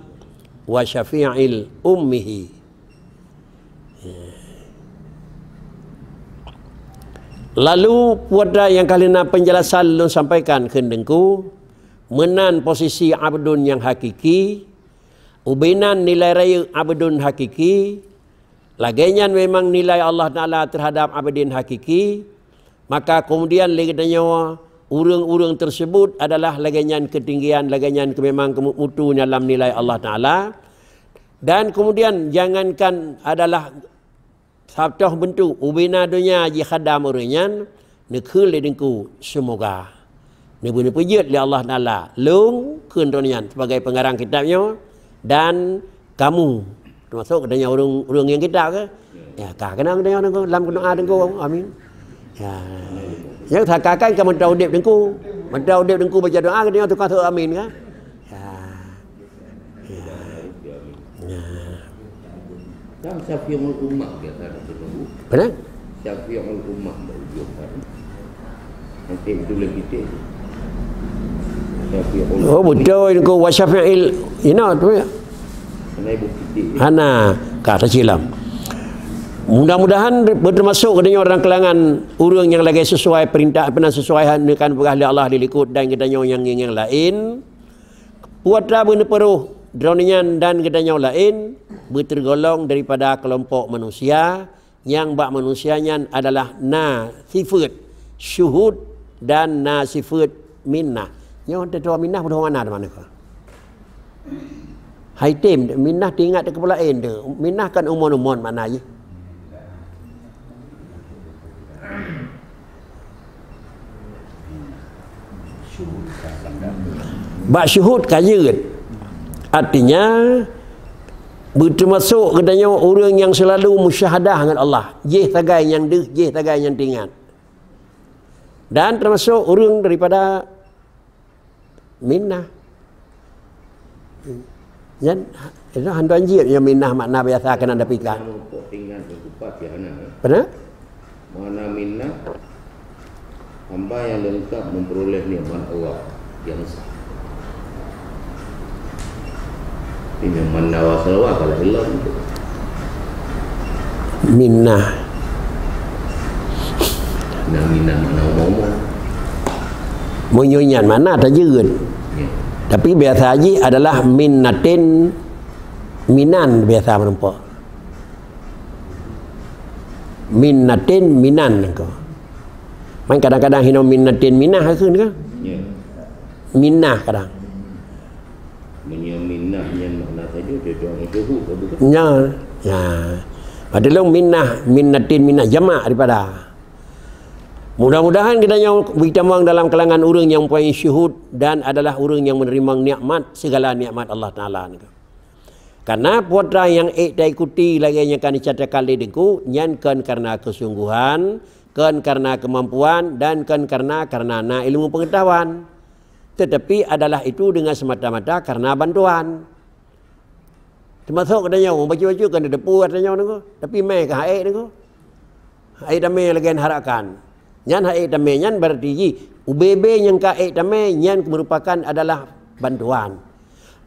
wa syafi'il ummihi. Lalu, pada nyang ka lheueh na penjelasan lôn sampaikan keu Teungku, meunan posisi abdun nyang hakiki, ubé nan nilai rayeuk abdun hakiki, lagée nyan memang nilai Allah Ta'ala terhadap abdin hakiki, maka kemudian lé geutanyoe ureuëng-ureuëng tersebut adalah lagée nyan keutinggian, lagée nyan keu memang keu mutu dalam nilai Allah Ta'ala. Dan kemudian jangankan adalah satoh beuntuk ubé na donya jikhadam ureuëng nyan, neukheun lé Teungku, semoga neubeu neupeujeuet lé Allah Ta'ala lôn kheun droeneuh nyan sebagai pengarang kitab nyoe dan kamu, termasuk geutanyoe ureuëng, ureuëng nyang kitab ke? Ya, ka keunan geutanyoe Teungku, lam doa Teungku, amin. Ya. Nyang sakakan ka meudoa udeb Teungku. Meudoa udeb Teungku baca doa geutanyoe tukang seuôt amin kan? Ya. Ya. Ya. Kan Syafi'ul Ummah biasa nak tunggu. Benar? Syafi'ul Ummah bak ujong kan. Nanti itu lagi teh. Syafi'ul Oh, betul itu wa syafi'il ina tu ya. Hana ibu titik. Hana, ka tasilam. Mudah-mudahan bertermasuk geutanyoe dalam kalangan ureuëng nyang lagée sesuai perintah, peunan sesuai hana kan peugah lé Allah di likot dan geutanyoe nyang ngieng nyang laén. Puatra beuneupeurôh droeneuh nyan dan geutanyoe laén beuteurgolong daripada kelompok manusia nyang bak manusia nyan adalah na sifeuet syuhud dan na sifeuet minnah. Nyoe teutua minnah peudoh mana teuma neuka? Hai tem, minnah teuingat keu peulaén teuh. Minnah kan umon-umon makna jih. Bak syuhud ka jeuet. Artinya, beuteumasok geutanyoe ureuëng nyang seulalu musyahadah ngon Allah. Jih sagai nyang deuh, jih sagai nyang teuingat. Dan teumasok ureuëng daripada minnah. Nyan, itu hantu anjir yang minnah makna biasa kena dapika. Pernah? Mana minnah, hamba yang lengkap memperoleh nikmat Allah yang sah. Ini mana wasalwa kalau ilmu. Minnah. Nah, minnah makna umum. Meunyoe nyan makna tajeuet. Ya. Tapi biasa jih adalah minnatin minan biasa meureumpok. Minnatin minan ko. Man kadang-kadang hino minnatin minah kheun kan? Ya. Minnah kadang. Meunyoe minnah nyan makna saja dia doa syuhud, bukan? Nya, ya. Padahai minnah, minnatin minnah, jamak daripada. Mudah-mudahan geutanyoe beutamong dalam kalangan ureuëng nyang mempunyai syuhud dan adalah ureuëng nyang menerima nikmat, segala nikmat Allah Taala nyoe. Karena putra nyang ék taikuti lagée nyang ka neucatakan lé Teungku, nyan kon karena kesungguhan, kon karena kemampuan, dan kon karena, karena na ilmu pengetahuan. Tetapi adalah itu dengan semata-mata karena bantuan. Teumasok geutanyoe, bacut-bacut kan ada pue geutanyoe nyoe, tapi mé ka ék nyoe. Ék tamé lagée harapkan. Nyan ék tamé nyan berarti jih, ubé-bé nyang ka ék tamé nyan merupakan adalah bantuan.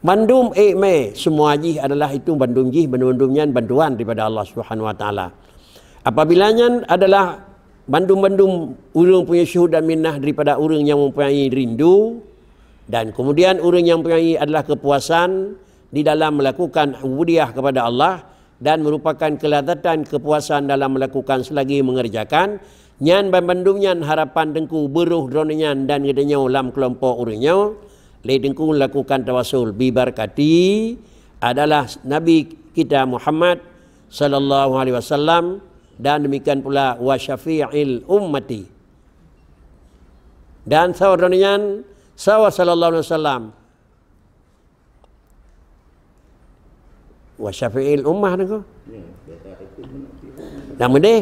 Bandum ék mé, semua jih adalah itu bandum jih, bandum-bandum nyan bantuan daripada Allah Subhanahu Wa Taala. Apabila nyan adalah bandum-bandum ureuëng punya syuhud dan minnah daripada ureuëng nyang mempunyai rindu, dan kemudian ureuëng nyang mempunyai adalah kepuasan di dalam melakukan ubudiyah kepada Allah dan merupakan kelezatan kepuasan dalam melakukan selagi mengerjakan, nyan ban bandum nyan harapan Teungku beuroh droeneuh nyan dan geutanyoe lam keulompok ureuëng nyoe, lé Teungku lakukan tawasul bibarkati adalah Nabi kita Muhammad sallallahu alaihi wasallam dan demikian pula wa syafi'il ummati. Dan saur droeneuh nyan, saur sallallahu alaihi wasallam. Wa syafi'il ummah nyoe. Nama deh?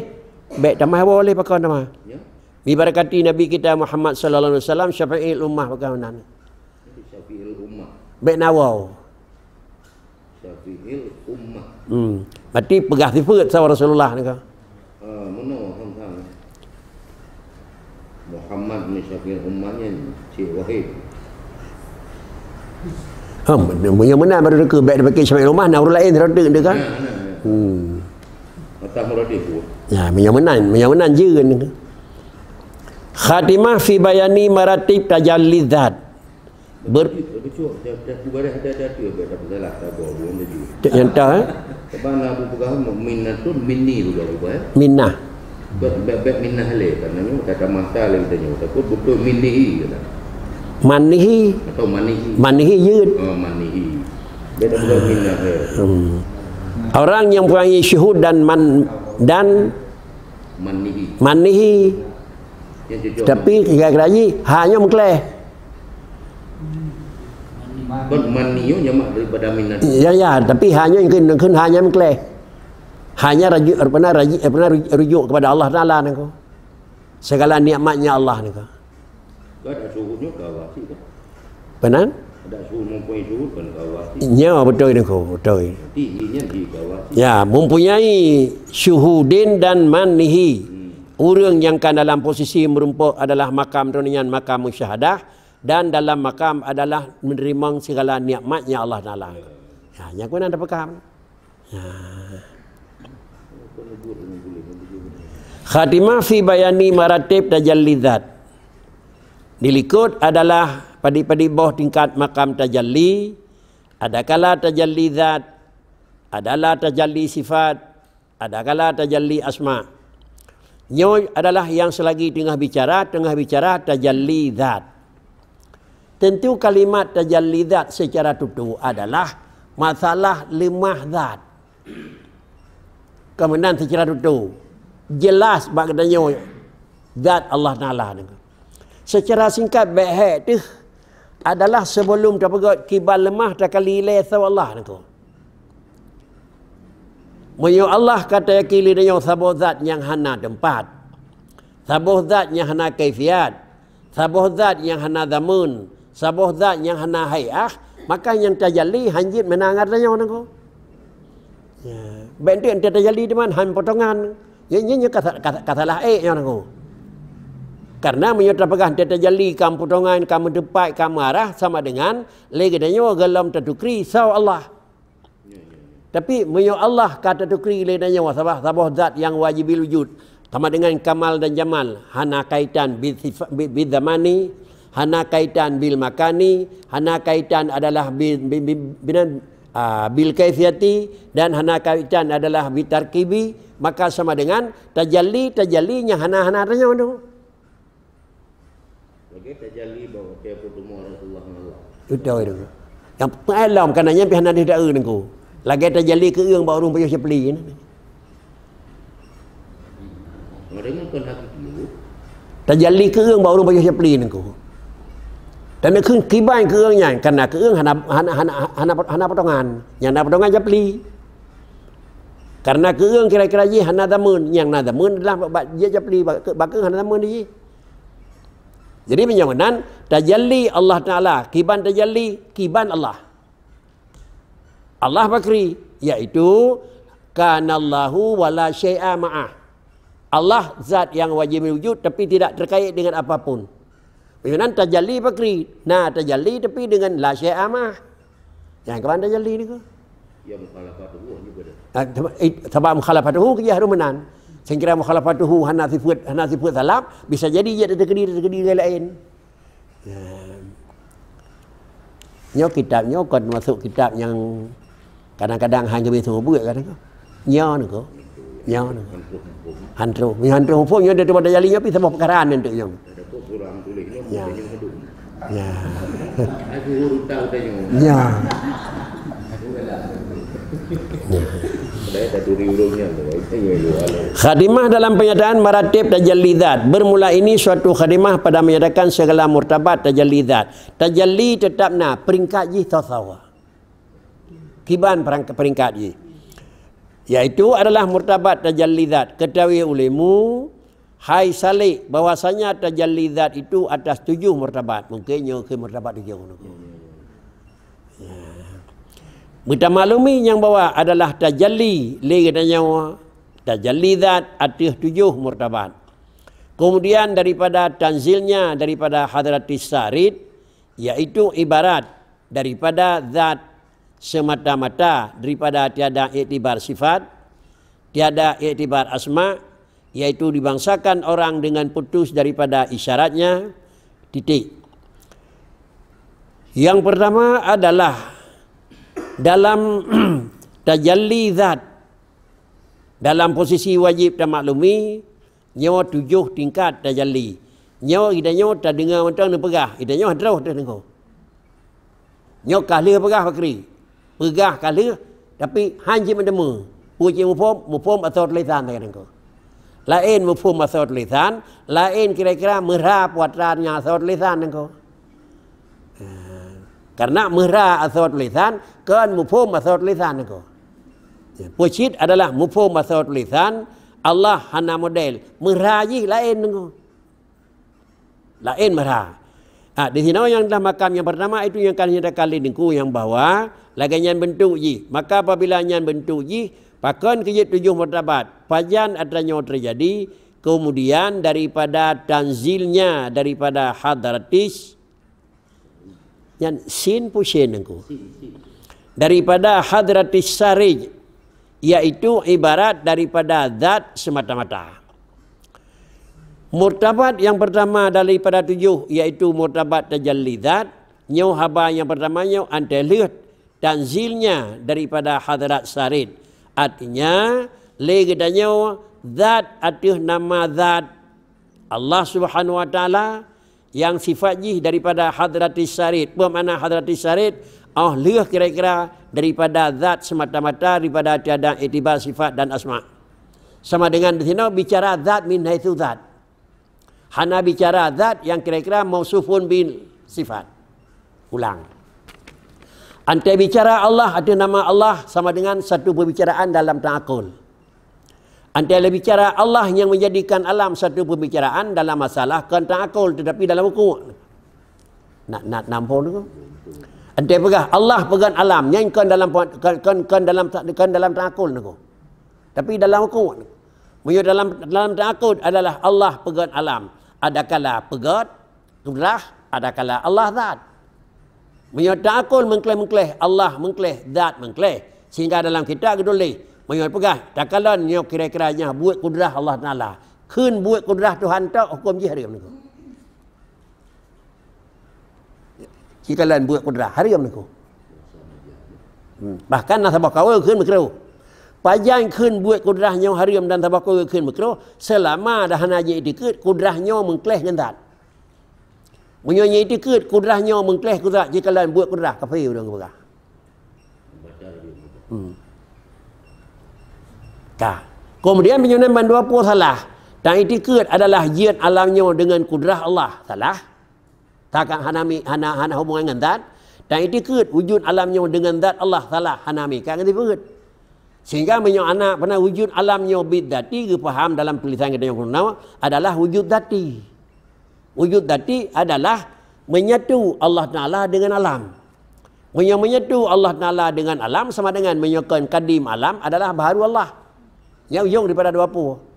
Bék tamah boleh pakon nama. Bibarakati Nabi kita Muhammad sallallahu alaihi wasallam syafi'il ummah pakon nama. Syafi'il ummah. Bék nawau. Syafi'il ummah. Hmm. Berarti peugah sifat sahabat Rasulullah nyoe. Ah, meunoe, han-han. Muhammad ni Syafi'il ummah nyan Syekh Wahid. Ha, meunyoe meunan baru teuka, bék dipakai Syafi'il ummah, na ureuëng laén rot deuk kan? Nah, nah, nah. Hmm. Mata muradi pun. Ya, meunyoe meunan, meunyoe meunan jeuen. Khatimah fi bayani maratib tajalli zat. Ber- Betul, betul. Dah, dah kubarah ada, ada tu, dah, dah bersalah, tak buat, buat dia juga. Tak nyata, eh? Sebab nak buka minnatun minni juga buka, eh? Minnah. Bek, bek, bek minnah le, karena nyoe kata mata le kita nyoe. Takut betul minnihi kata. Manihi. Atau manihi. Manihi jeuet. Oh, manihi. Bek dah buka minnah le. Hmm. Orang yang mempunyai syuhud dan man-, dan Manihi. Manihi. Yang cocok. Tapi kira-kira jih, ha nyoe meukleh. Kon mani nyoe jamak daripada minnah. Ya, ya, tapi ha nyoe kheun, kheun ha nyoe meukleh. Ha nyoe raju-, pernah raju-, pernah rujuk kepada Allah Taala nangko. Segala nikmatnya Allah nangko. Kan ada syuhud nyoe ka wasi kan? Benar? Ada syuhud, mempunyai syuhud kan ka wasi. Ya, betul nangko, betul. Berarti inya di ka wasi. Ya, mempunyai syuhudin dan manihi. Hmm. Ureuëng nyang ka dalam posisi meurumpok adalah makam droeneuh nyan makam musyahadah, dan dalam makam adalah menerima segala nikmatnya Allah Taala. Ya, nyang keunan tapaham. Ya. Khatimah fi bayani maratib tajalli zat. Di likot adalah padit-padit boh tingkat makam tajalli, adakala tajalli zat, adalah tajalli sifat, adakala tajalli asma. Nyoe adalah yang selagi teungoh bicara, teungoh bicara tajalli zat. Tentu kalimat tajalli zat secara tutu adalah masalah leumah zat. Kemudian secara tutu, jelas bak geutanyoe zat Allah Taala nangko. Secara singkat, bék hék teuh adalah sebelum tapeugét kiban leumah takali lé saboh Allah nangko. Meunyoe Allah ka tayakini lé tanyoe saboh zat nyang hana teumpat, saboh zat nyang hana kaifiat, saboh zat nyang hana zameun, saboh zat nyang hana hai'ah, maka nyang tajalli hanjeuet meunan ngon tanyoe nangko. Ya, bék enteuk tajalli teuma han potongan. Ya, nyan, nyan ka sa-, ka, ka salah ék nyoe nangko. Karena meunyoe tapeugah enteuk tajalli ka meupotongan, ka meuteumpat, ka meuarah, sama dengan lé geutanyoe gohlom tatukri saboh Allah. Tapi meunyoe Allah ka tatukri lé tanyoe saboh, saboh zat nyang wajibil wujud, sama dengan kamal dan jamal, hana kaitan bi sifa-, bi, bi zamani, hana kaitan bil makani, hana kaitan adalah bi, bi, bi, binan, ah, bil kaifiyati, dan hana kaitan adalah bi tarkibi, maka sama dengan tajalli, tajalli nyang hana-hana tanyoe tu. Lagée tajalli bak watée peuteumuan Rasulullah ngon Allah. Beutôi tu. Nyang peuet lom, kana nyan pih hana deuh daeu nangko. Lagée tajalli keu ureuëng bak ureuëng pajoh syapli. Tajalli keu ureuëng bak ureuëng pajoh japli nangku. Dan keu kiban keu ureuëng nyan, karena keu ureuëng hana, hana, hana, hana, hana potongan. Nyang na potongan japli. Karena keu ureuëng kira-kira jih hana zameun, nyang na zameun adalah bak, bak jih japli, bak, bak keu hana zameun jih. Jadi meunyoe meunan, tajalli Allah Taala, kiban tajalli, kiban Allah. Allah bakri, yaitu kanallahu wala syai'a ma'ah. Allah zat yang wajib wujud tapi tidak terkait dengan apapun. Meunyoe nan tajalli bakri, na tajalli tapi dengan la syai'a ma'ah. Nyang kiban tajalli nangku. Ya mukhalafatuhu juga dah. Ah, sabab, eh, sabab mukhalafatuhu keu jih harus meunan. Sehingga mukhalafatuhu hana sifat, hana sifat salab, bisa jadi jih teukeudi, teukeudi lain. Ya. Nyoe kitab nyoe kon masuk kitab nyang kadang-kadang hana geubri seumeubeuet kan nyoe. Nyoe nangku. Nyoe nangku. Han troh. Nyoe han troh muphom nyoe dari pada jali nyoe pi saboh peukaraan nyoe untuk nyoe. Ya. Ya. Ya. Khadimah dalam pernyataan maratib tajalli zat. Bermula ini suatu khadimah pada menyatakan segala murtabat tajalli zat. Tajalli tetap na, peringkat jih sawa-sawa. Kiban perang-, peringkat jih. Yaitu adalah murtabat tajalli zat. Ketahui olehmu, hai salik, bahwasanya tajalli zat itu atas tujuh murtabat. Mungkin nyoe keu murtabat tujoh. Ya. Beutamaklumi nyang bahwa adalah tajalli lé geutanyoe, tajalli zat ateueh tujoh murtabat. Kemudian daripada tanzilnya daripada hadratis sarid, yaitu ibarat daripada zat semata-mata, daripada tiada iktibar sifat, tiada iktibar asma, yaitu dibangsakan orang dengan putus daripada isyaratnya, titik. Yang pertama adalah dalam tajalli zat, dalam posisi wajib tamaklumi, nyoe tujoh tingkat tajalli. Nyoe geutanyoe tadeungoe mantong neupeugah, geutanyoe han troh teuh nangku. Nyoe ka lheueh peugah bakri. Peugah ka lheueh, tapi han cit meuteumé. Peue cit muphom, muphom asoe tulésan sagai nangku. Laén muphom asoe tulésan, laén kira-kira meura puatra nyang asoe tulésan nangku. Ha, karena meura asoe tulésan, kon muphom asoe tulésan nangku. Ya, peue cit adalah muphom asoe tulésan, Allah hana model. Meura jih laén nangku. Laén meura. Ah, di sinoe nyang adalah makam nyang pertama itu nyang ka nyatakan lé nangku nyang bahwa lagée nyan bentuk jih. Maka apabila nyan bentuk jih, pakon keu jeuet tujoh murtabat? Pajan atra nyoe teujadi? Kemudian daripada tanzilnya daripada hadratis Nyan sin pusien nangku. Daripada hadratis sarij, yaitu ibarat daripada zat semata-mata. Murtabat yang pertama daripada tujuh, yaitu murtabat tajalli zat. Nyoe haba nyang pertama nyoe antée lheueh tanzilnya daripada hadrat sarid. Artinya, lé geutanyoe zat ateueh nama zat Allah Subhanahu wa Taala, nyang sifat jih daripada hadratis sarid. Peue makna hadratis sarid? Oh, lheueh kira-kira daripada zat semata-mata, daripada tiada iktibar sifat dan asma. Sama dengan di sinoe bicara zat min haitsu zat. Hana bicara zat nyang kira-kira mausufun bil sifat. Ulang. Antée bicara Allah ateueh nama Allah sama dengan satu pembicaraan dalam ta'akul. Antée lé bicara Allah nyang menjadikan alam satu pembicaraan dalam masalah kon ta'akul tetapi dalam hukuk. Nak, nak nampung tu. Antée peugah Allah peugét alam, nyan kon dalam, kon, kon, kon dalam, kon dalam ta'akul nangku. Tapi dalam hukuk. Meunyoe dalam, dalam ta'akul adalah Allah peugét alam. Adakala peugét kudrah, adakala Allah zat. Meunyoe ta'akul meukleh-meukleh, Allah meukleh, zat meukleh. Sehingga dalam kitab geutuléh, meunyoe peugah, takalon nyoe kira-kira nyan buet kudrah Allah Taala. Kheun buet kudrah Tuhan tok, huköm jih hareuem nangku. Cikalon buet kudrah, hareuem nangku. Hmm. Bahkan na saboh kaul kheun meukruh. Pajan kheun buet kudrah nyoe hareuem dan saboh kaul kheun meukruh, seulama dah hana jiiktikeuet kudrah nyoe meukleh ngon zat. Meunyoe nyiiktikeuet kudrah nyoe meukleh kudrah, jikalon buet kudrah, kafé ureuëng geupeugah. Hmm. Ka. Kemudian meunyoe nyan bandua peue salah, Taitikeuet adalah jeuet alam nyoe deungon kudrah Allah, salah. Takkan hana mi-, hana, hana hubungan ngon zat. Taitikeuet wujud alam nyoe deungon zat Allah, salah, hana meuikat ngon sifeuet. Sehingga meunyoe anak peuna wujud alam nyoe bidzati, geupaham dalam tulisan geutanyoe keunoe adalah wujud zati. Wujud zati adalah menyatu Allah Taala dengan alam. Meunyoe menyatu Allah Taala dengan alam sama dengan meunyoe kon kadim alam adalah baharu Allah. Nyang ujong daripada dua pue.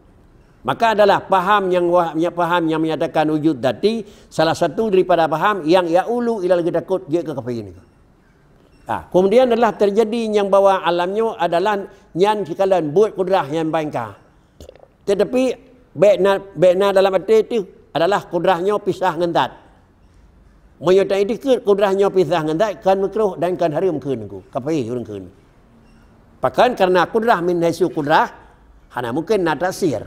Maka adalah paham nyang wah-, nyang paham nyang menyatakan wujud zati salah satu daripada paham nyang yaulu ilal geutakot jeuet keu kafir nyoe. Ah, kemudian adalah terjadi nyang bahwa alam nyoe adalah nyan sikalon buet kudrah nyang baingka. Tetapi bèk na, bèk na dalam até teuh adalah kudrah nyoe pisah ngon zat. Meunyoe taitikeuet kudrah nyoe pisah ngon zat, kon meukruh dan kon hareuem kheun nyoe, kafé ureueng kheun. Pakon? Karena kudrah min haitsu kudrah hana mungken na taksir.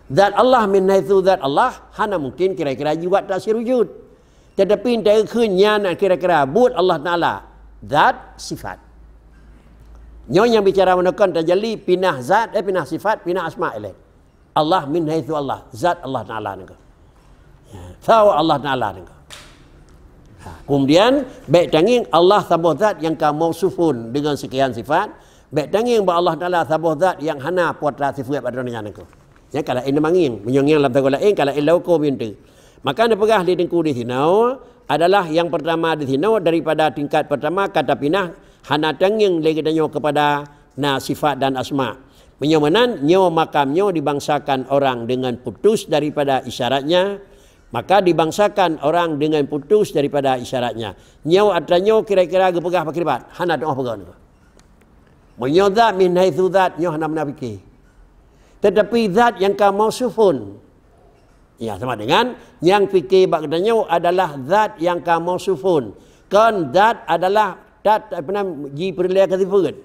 Zat Allah min haitsu zat Allah hana mungken kira-kira jibuat taksir wujud. Tetapi teukeun nyan kira-kira buet Allah Taala zat sifat. Nyoe nyang bicara meunokon tajalli pinah zat, eh, pinah sifat, pinah asma ilai. Allah min haitsu Allah, zat Allah Taala nyoe. Ya, tsawa Allah Taala nyoe. Ha, kemudian bèk tangieng Allah saboh zat nyang ka mausufun dengan sekian sifat, bèk tangieng bak Allah Taala saboh zat nyang hana putra sifat bak droe nyan nyoe. Nyan ka laén mangieng, meunyoe ngieng lam sagoe laén ka laén lauko bintu. Maka neupeugah lé Teungku di sinoe adalah nyang pertama di sinoe daripada tingkat pertama ka tapinah hana tangieng lé geutanyoe kepada na sifat dan asma. Meunyoe meunan, nyoe makam nyoe dibangsakan orang dengan putus daripada isyaratnya, maka dibangsakan orang dengan putus daripada isyaratnya. Nyoe atra nyoe kira-kira geupeugah pakriban, hana teungoh peugah nyoe. Meunyoe zat min haitsu zat nyoe hana meunafiké. Tetapi zat nyang ka mausufun, ya, sama dengan nyang pike bak geutanyoe adalah zat nyang ka mausufun. Kon zat adalah tat, apa nama, jipeureulée keu sifeuet.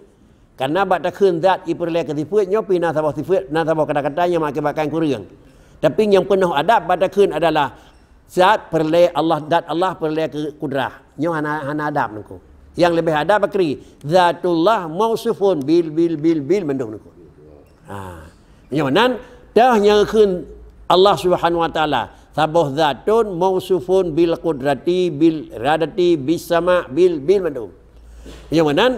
Karena bak takheun zat jipeureulée keu sifeuet nyoe pih na saboh sifeuet, na saboh kata-kata nyang mengakibatkan kureueng. Tapi nyang peunoh adab bak takheun adalah zat peureulée Allah, zat Allah peureulée keu kudrah. Nyoe hana, hana adab nyoe. Nyang leubeh adab bakri, zatullah mausufun bil, bil, bil, bil mandum nyoe. Ha. Meunyoe meunan, teuh nyang kheun Allah Subhanahu wa Taala, saboh zatun mausufun bil qudrati, bil iradati, bis sama, bil, bil mandum. Meunyoe meunan,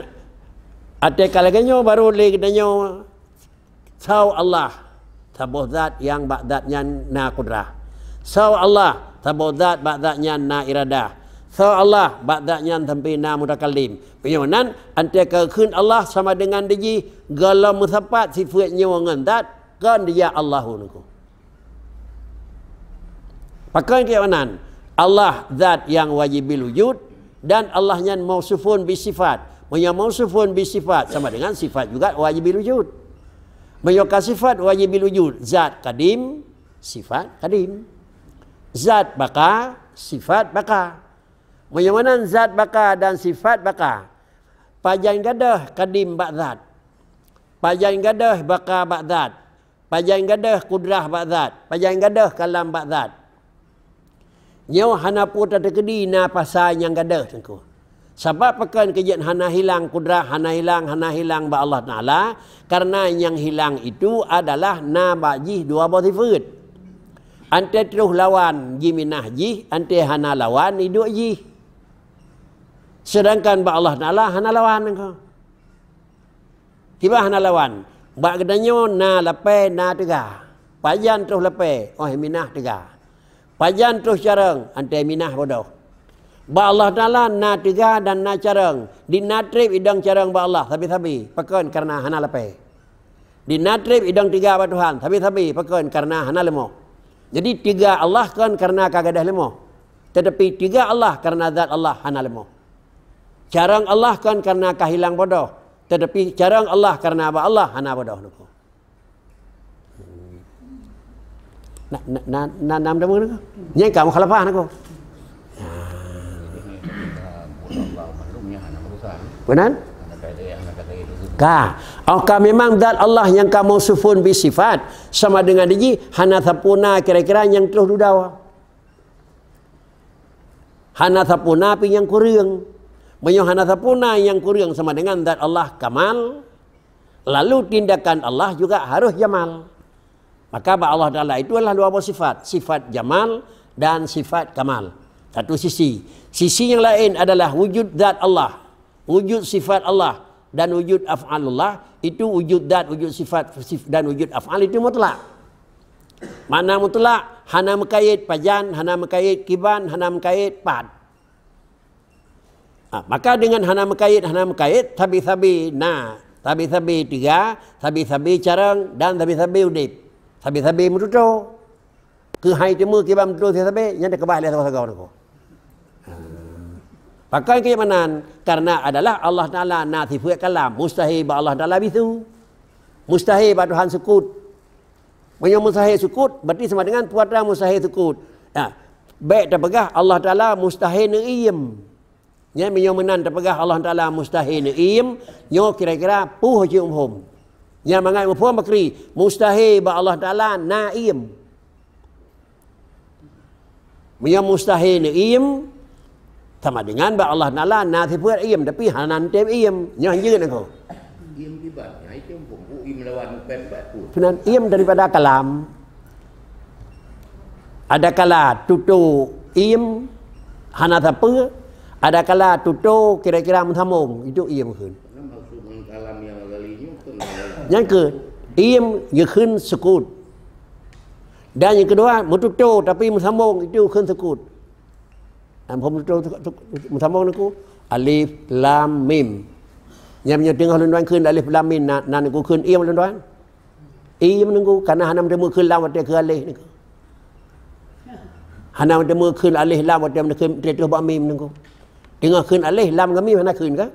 até ka lagée nyoe baru lé geutanyoe, saw Allah, saboh zat nyang bak zat nyan na kudrah. Saw Allah, saboh zat bak zat nyan na iradah. Saw Allah, bak zat nyan sampai na mutakallim. Meunyoe nan, até ka kheun Allah sama dengan dijih, gohlom meusapat sifeuet nyoe ngon zat, kon dijak Allahu nyoe. Pakon keu meunan? Allah zat nyang wajibil wujud dan Allah nyan mausufun bisifat. Meunyoe mausufun bisifat sama dengan sifat juga wajibil wujud. Meunyoe ka sifat wajibil wujud, zat kadim, sifat kadim. Zat baka, sifat baka. Meunyoe meunan zat baka dan sifat baka, pajan gadôh kadim bak zat? Pajan gadôh baka bak zat? Pajan gadôh kudrah bak zat? Pajan gadôh kalam bak zat? Nyoe hana peue tateukeudi na pasai nyang gadôh teungku. Sabab pakon keu jeuet hana hilang kudrah, hana hilang, hana hilang bak Allah Taala, karena nyang hilang itu adalah na bak jih dua boh sifeuet. Até troh lawan jiminah jih, até hana lawan iduek jih. Sedangkan bak Allah Taala hana lawan engkau. Kiban hana lawan. Bak geutanyoe na lapée, na teuga. Pajan troh lapée, óh minah teuga. Pajan troh carông, até minah bodoh. Bak Allah Taala na teuga dan na carông. Di na treb idong carông bak Allah sabe-sabe. Pakon? Karena hana lapée. Di na treb idong teuga bak Tuhan sabe-sabe. Pakon? Karena hana leumoh. Jadi teuga Allah kon karena ka gadôh leumoh. Tetapi teuga Allah karena zat Allah hana leumoh. Carông Allah kon karena ka hilang bodoh. Tetapi carông Allah karena bak Allah hana bodoh nyoe. Na, na, na, na, na, na, na, nyang ka mukhalafah nyoe. Meunan? Ka. Au ka memang zat Allah nyang ka mausufun bi sifat sama dengan dijih hana sapeue na kira-kira nyang troh dudoe. Hana sapeue na pih nyang kureueng. Meunyoe hana sapeue na nyang kureueng sama dengan zat Allah kamal, lalu tindakan Allah juga harus jamal. Maka bak Allah Taala itu adalah dua boh sifat, sifat jamal dan sifat kamal. Satu sisi. Sisi yang lain adalah wujud zat Allah, wujud sifat Allah, dan wujud af'alullah. Itu wujud zat, wujud sifat, sif-, dan wujud af'al itu mutlak. Makna mutlak, hana meukayét pajan, hana meukayét kiban, hana meukayét pat. Ah, maka dengan hana meukayét, hana meukayét, sabe-sabe na, sabe-sabe tiga, sabe-sabe carông, dan sabe-sabe udép. Sabe-sabe meututoe. Keuhai teuma kiban meututoe sabe-sabe, nyan teukeubah lé sagoe-sagoe nyoe. Ah. Pakon keu meunan? Karena adalah Allah Taala na sifeuet kalam, mustahil bak Allah Taala bisu. Mustahil bak Tuhan sukut. Meunyoe mustahil sukut, berarti sama dengan puasa mustahil sukut. Nah, bék tapeugah Allah Taala mustahil neuiem. Nyan meunyoe meunan tapeugah Allah Taala mustahil neuiem, nyoe kira-kira peue cit muphom. Nyan mangat muphom bakri, mustahil bak Allah Taala na iem. Meunyoe mustahil neuiem, sama dengan bak Allah Taala na sifeuet iem, tapi hana neutem iem. Nyoe hanjeuet aku. Iem kiban, nyan itu pun bu iem lawan pen bak tu. Keunan iem daripada kalam. Adakala tutoe iem hana sapeue, adakala tutoe kira-kira meusambong, itu iem kheun. Maksud ngon kalam nyang lali nyoe kan. Nyang keu iem geukheun sukut. Dan nyang keudua, meututoe tapi meusambong, itu kheun sukut. Nah, meututoe sukut, sukut, meusambong nyoe ku, alif, lam, mim. Nyang meunyoe teungoh lôn tuan kheun alif, lam, mim, na, na nyoe ku kheun iem lôn tuan. Iem nyoe ku, karena hana meuteumé kheun lam watée kheun alif nyoe ku. Hana meuteumé kheun alif, lam watée kheun, teuh bak mim nyoe ku. Teungoh kheun alif, lam ngon mim hana kheun ka?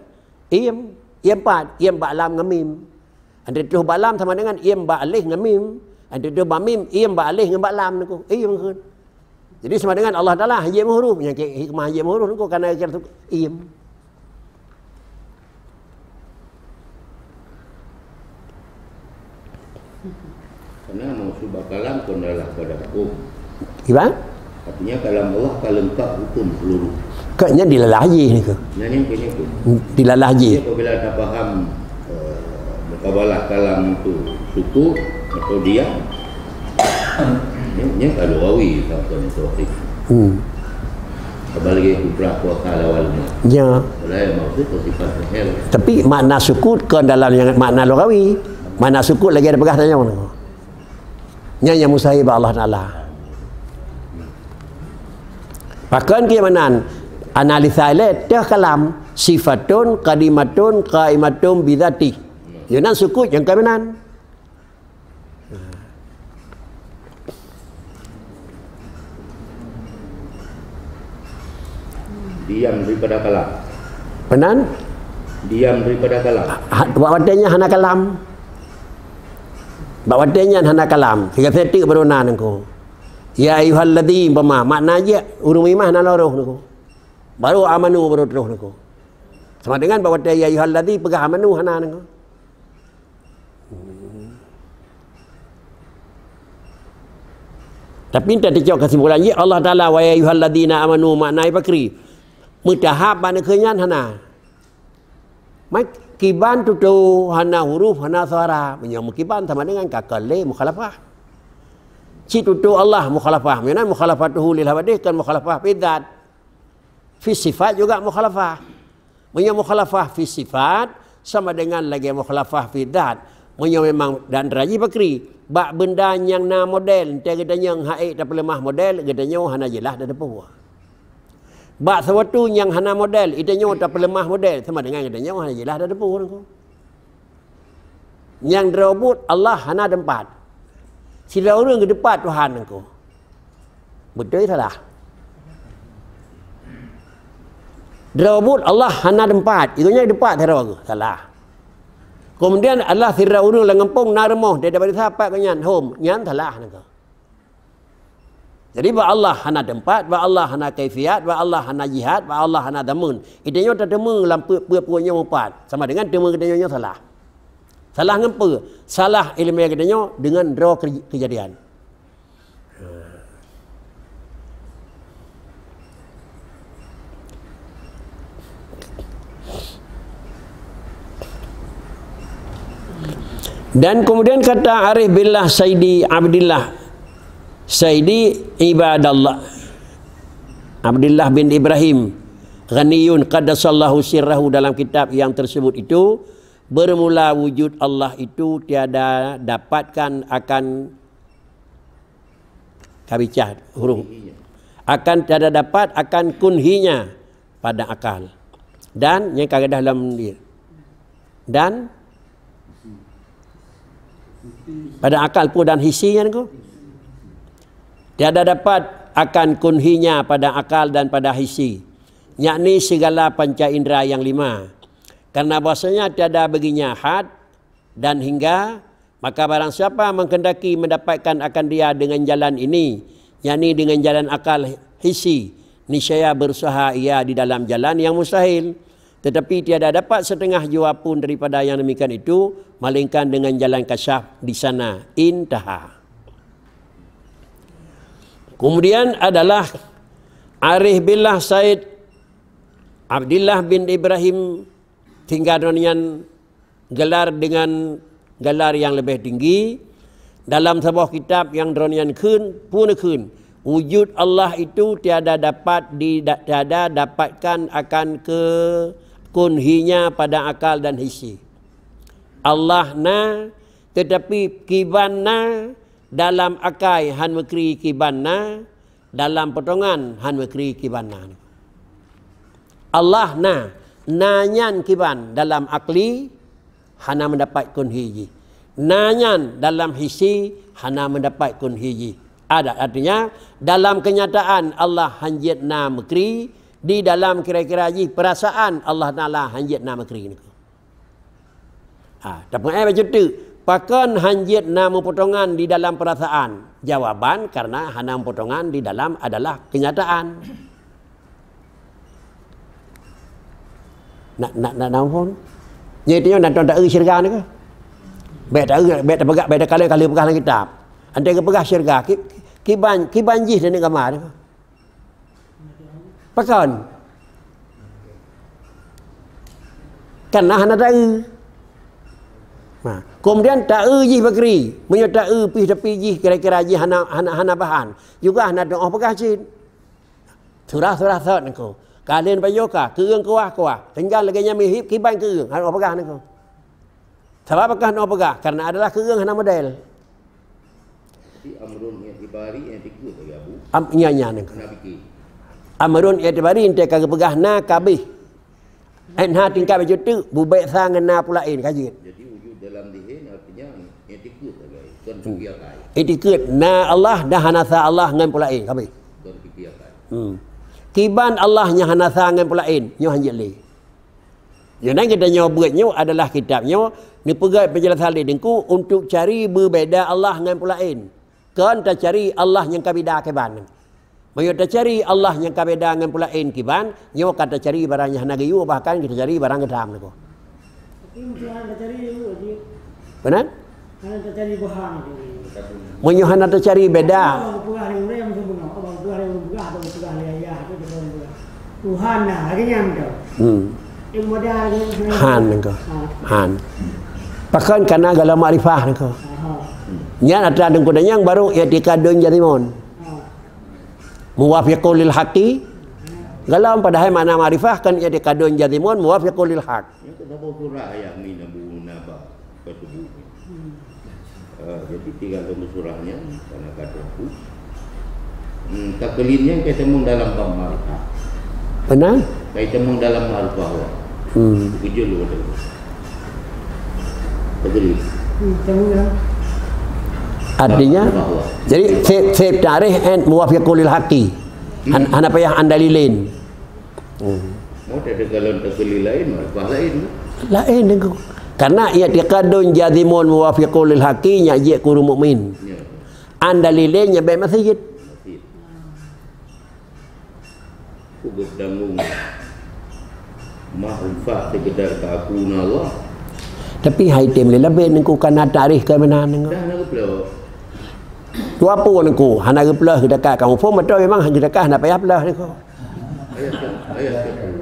Iem, iem pat, iem bak lam ngon mim. Antre troh bak lam sama dengan iem bak alif ngon mim. Antre troh bak mim, iem bak alif ngon bak lam nyoe ku. Iem kheun. Jadi sama dengan Allah Taala hanjeuet meuhuruf. Nyang keu hikmah hanjeuet meuhuruf nyoe ku karena kira tu iem. Karena maksud bak kalam kon adalah pada hukum. Kiban? Artinya kalam Allah ka leungkap hukum seluruh. Ka nyan dilalah jih nyoe ku. Nyan nyang keu nyoe ku. Dilalah jih. Jadi apabila tapaham, eh, mukabalah kalam itu sukut atau diam, nyan, nyan ka lughawi sampoe nyan tauhid. Hmm. Apalagi kudrah kuasa lawan lemah. Ya. Padahai maksud sifat zahir. Tapi makna sukut kon dalam nyang makna lughawi. Makna sukut lagée tapeugah tanyoe. Nyan nyang mustahil bak Allah Taala. Pakon keu meunan analisa ilée teuh kalam sifatun qadimatun qaimatun bidzatih. Nyan sukut nyang keu meunan. Diam daripada kalam. Meunan? Diam daripada kalam. Ha, bak watée nyan hana kalam. Bak watée nyan hana kalam. Siga seuteuek baru na nyoe ku. Ya ayyuhalladzina, umpama, makna jih ureuëng mimah na lôn roh nyoe ku. Baru amanu baru troh nyoe ku. Sama dengan bak watée ya ayyuhalladzi peugah amanu hana nyoe ku. Tapi entah teucok kesimpulan jih Allah Taala, "Wa ya ayyuhalladzina amanu," makna pakri. Meutahap bak nangkeuh nyan hana. Mai kiban tutoe hana huruf, hana suara. Meunyoe meukiban sama dengan ka keu lé mukhalafah. Cit tutoe Allah mukhalafah. Meunyoe mukhalafatuhu lil hawadith kan mukhalafah fi dzat. Fi sifat juga mukhalafah. Meunyoe mukhalafah fi sifat, sama dengan lagée mukhalafah fi dzat. Meunyoe memang dan raji bakri, bak beunda nyang na model, entée geutanyoe hai tapeuleumah model, geutanyoe hana jeulaih dan teupeue. Bak sesuatu nyang hana model, geutanyoe tapeuleumah model, sama dengan geutanyoe hana jeulaih dan teupeue. Nyang droe buet Allah hana teumpat. Sidroe ureuëng geuteumpat Tuhan nangko. Beutôi salah? Droe buet Allah hana teumpat. Igoe nyan teumpat sidroe geuh. Salah. Kemudian Allah sidroe ureuëng lam gampông na rumoh, dia daripada sapat geuh nyan, hom, nyan salah nangko. Jadi, bak Allah hana teumpat, bak Allah hana kaifiat, bak Allah hana jihat, bak Allah hana zaman. Geutanyoe tateumé lam peue-peue nyoe meupat, sama dengan teumé geutanyoe nyoe salah. Salah ngon peue? Salah iéleumé geutanyoe deungon droe keu-, keujadian. Dan kemudian kata Arif Billah Saidi Abdillah, Saidi Ibadallah, Abdillah bin Ibrahim Ghaniyun qaddasallahu sirrahu, dalam kitab yang tersebut itu, bermula wujud Allah itu tiada dapatkan akan kabicah huruf. Akan tiada dapat akan kunhinya pada akal. Dan nyang ka gadôh lam dia. Dan pada akal pun dan hisi nyan ku. Tiada dapat akan kunhinya pada akal dan pada hisi. Yakni segala panca indera yang lima. Karena bahasanya tiada baginya had dan hingga, maka barang siapa menghendaki mendapatkan akan dia dengan jalan ini, yakni dengan jalan akal hisi, niscaya berusaha ia di dalam jalan yang mustahil. Tetapi tiada dapat setengah jua pun daripada yang demikian itu, melainkan dengan jalan kasyaf di sana. Intaha. Kemudian adalah Arif Billah Said Abdillah bin Ibrahim, tinggal droeneuh nyan gelar dengan gelar yang lebih tinggi. Dalam saboh kitab nyang droeneuh nyan kheun, pun kheun, wujud Allah itu tiada dapat di, tiada dapatkan akan ke kunhinya pada akal dan hisi. Allah na, tetapi kiban na, dalam akai han meukri kiban na, dalam potongan han meukri kiban na. Allah na, na nyan kiban dalam akli hana meudapat kunhi jih. Na nyan dalam hisi hana meudapat kunhi jih. Ada, artinya, dalam kenyataan Allah hanjeuet na meukri, di dalam kira-kira jih perasaan Allah Taala hanjeuet na meukri. Ha, tapeu'en bacut teuk, pakon hanjeuet na meupotongan di dalam perasaan? Jawaban, karena hana meupotongan di dalam adalah kenyataan. Nak, nak, nak, nak phon? Jadi, nyoe nak tuan taeu syurga ni ke? Baik taeu, baik tapeugah, baik takalon, kalau peugah dalam kitab. Andai geupeugah syurga, ki-, kiban, kiban jih dan gama ni ke? Pakon? Karena hana taeu. Nah, kemudian taeu jih bakri. Meunyoe taeu pih tapi jih kira-kira jih hana, hana, hana bahan. Juga hana doa peugah cit. Surah-surah thot niko. Kalen bayoka, keueung kuah-kuah. Tinggal lagèe nyang mihip kiban keueung. Hana peugah niko. Sabab pakon hana peugah? Karena adalah keueung hana model. Jadi, amrun i'tibari i'tikad lagi, Abu. Am-, nya, nya, niko. Hana fikir. Amrun i'tibari ente ka geupeugah na kabeh. Enha tingkat bacut teuk, bubek sa ngon na pula in, ka jeuet. Jadi, wujud dalam zihin artinya i'tikad lagi, bukan fikir akai. I'tikad na Allah dan hana sa Allah ngon pula in, kabeh. Bukan fikir akai. Hmm. Kiban Allah nyang hana sa ngon pula in, nyoe hanjeuet lé. Nyoe nan geutanyoe buet nyoe adalah kitab nyoe neupeugah penjelasan lé Teungku untuk cari beubeda Allah ngon peulaén. Kon tacari Allah nyang ka beda kiban. Meunyoe tacari Allah nyang ka beda ngon peulaén kiban, nyoe ka tacari barang nyang hana geuyue, bahkan tacari barang geudam niko. Tapi meusti hana tacari, ya, Haji. Beuna? Hana tacari bahan tu. Meunyoe hana tacari beda. Abang peugah lé ureueng meusaboh, abang peugah lé ureueng peugah, abang peugah lé ayah tu, dia orang peugah. Tuhan nah, lagèe nyan tu. Hmm. Ilmu dia lagèe nyan. Han niko. Ha. Han. Pakon kana dalam makrifah niko. Aha. Nyan atra deungku danyang baru i'tikadun jazimun. Ha. Muwafiqul lil haqqi. Dalam padahai makna makrifah kan i'tikadun jazimun muwafiqul lil haq. Nyan keuh saboh surah ayat min Abu Naba, Fatubu. Hmm. Ah, jadi tiga lom surah nyan, karena kata aku. Hmm, taklid nyan ka itamong dalam bab makrifah. Beuna? Ka itamong dalam makrifah. Hmm. Kejul lu kata. Taklid. Hmm, itamong dalam. Artinya, bahwa jadi, fi, fi ta'rif and muwafiqul lil haqqi. Han, hmm, hana payah an dalilin. Hmm. Mau tak ada galon tak beli lain, makrifah lain. Lain dengan. Karena i'tikadun jazimun muwafiqul lil haqqi nyak jeuet keu ureueng mukmin. Ya. An dalilin nyak bèk masjid. Masjid. Ku bertanggung. Makrifah sekedar keakuan Allah. Tapi hai tem lé labeh nengku kana tarikh ke mana nengku. Dah nak keplok. Tu apa nengku? Hana geuplah kita ka kamu pun betul memang kita ka hana payah plah nengku. Ayat ke-, ayat ke-,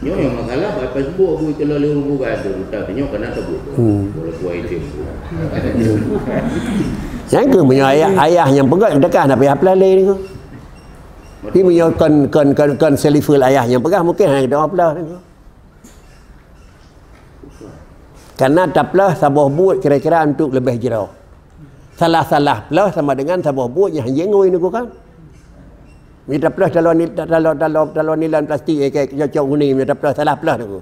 Nyoe nyang masalah bak Facebook bu itulah lé ureueng bukan tu, tapi nyoe kana teubuk. Hmm. Walaupun item bu. Nyang keu meunyoe ayah, ayah nyang peugah, teuka na payah peulale ni. Tapi meunyoe kon, kon, kon, kon selevel ayah nyang peugah, mungkin hana kita peulale ni. Karena taplah saboh buet kira-kira untuk leubeh jroh. Salah-salah plah sama dengan saboh buet nyang hanjeuet ngui nunggu kan. Mita plah talon ni, talon, talon, talon nilan plastik, eh, kayak cocok guni, mita plah salah plah tu.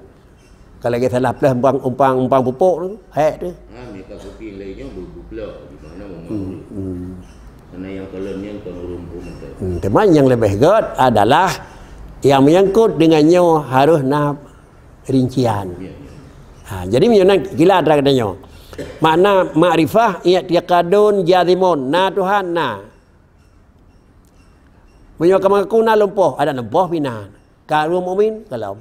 Kalau lagi salah plah umpang, umpang, umpang pupuk tu, hek tu. Ha, mita kopi lain nyoe bu-, buplok di mana mau Hmm, hmm. Karena yang kalau yang kon ureueng pun tu. Hmm, teuma yang lebih gét adalah yang menyangkut dengan nyoe harus na rincian. Ya, ya. Ha, jadi meunyoe nan kila atra kata nyoe. Makna makrifah i'tiqadun jazimun, na Tuhan na. Meunyoe ka mengaku na lumpoh, ada lumpoh pinan. Ka ureueng mukmin golom.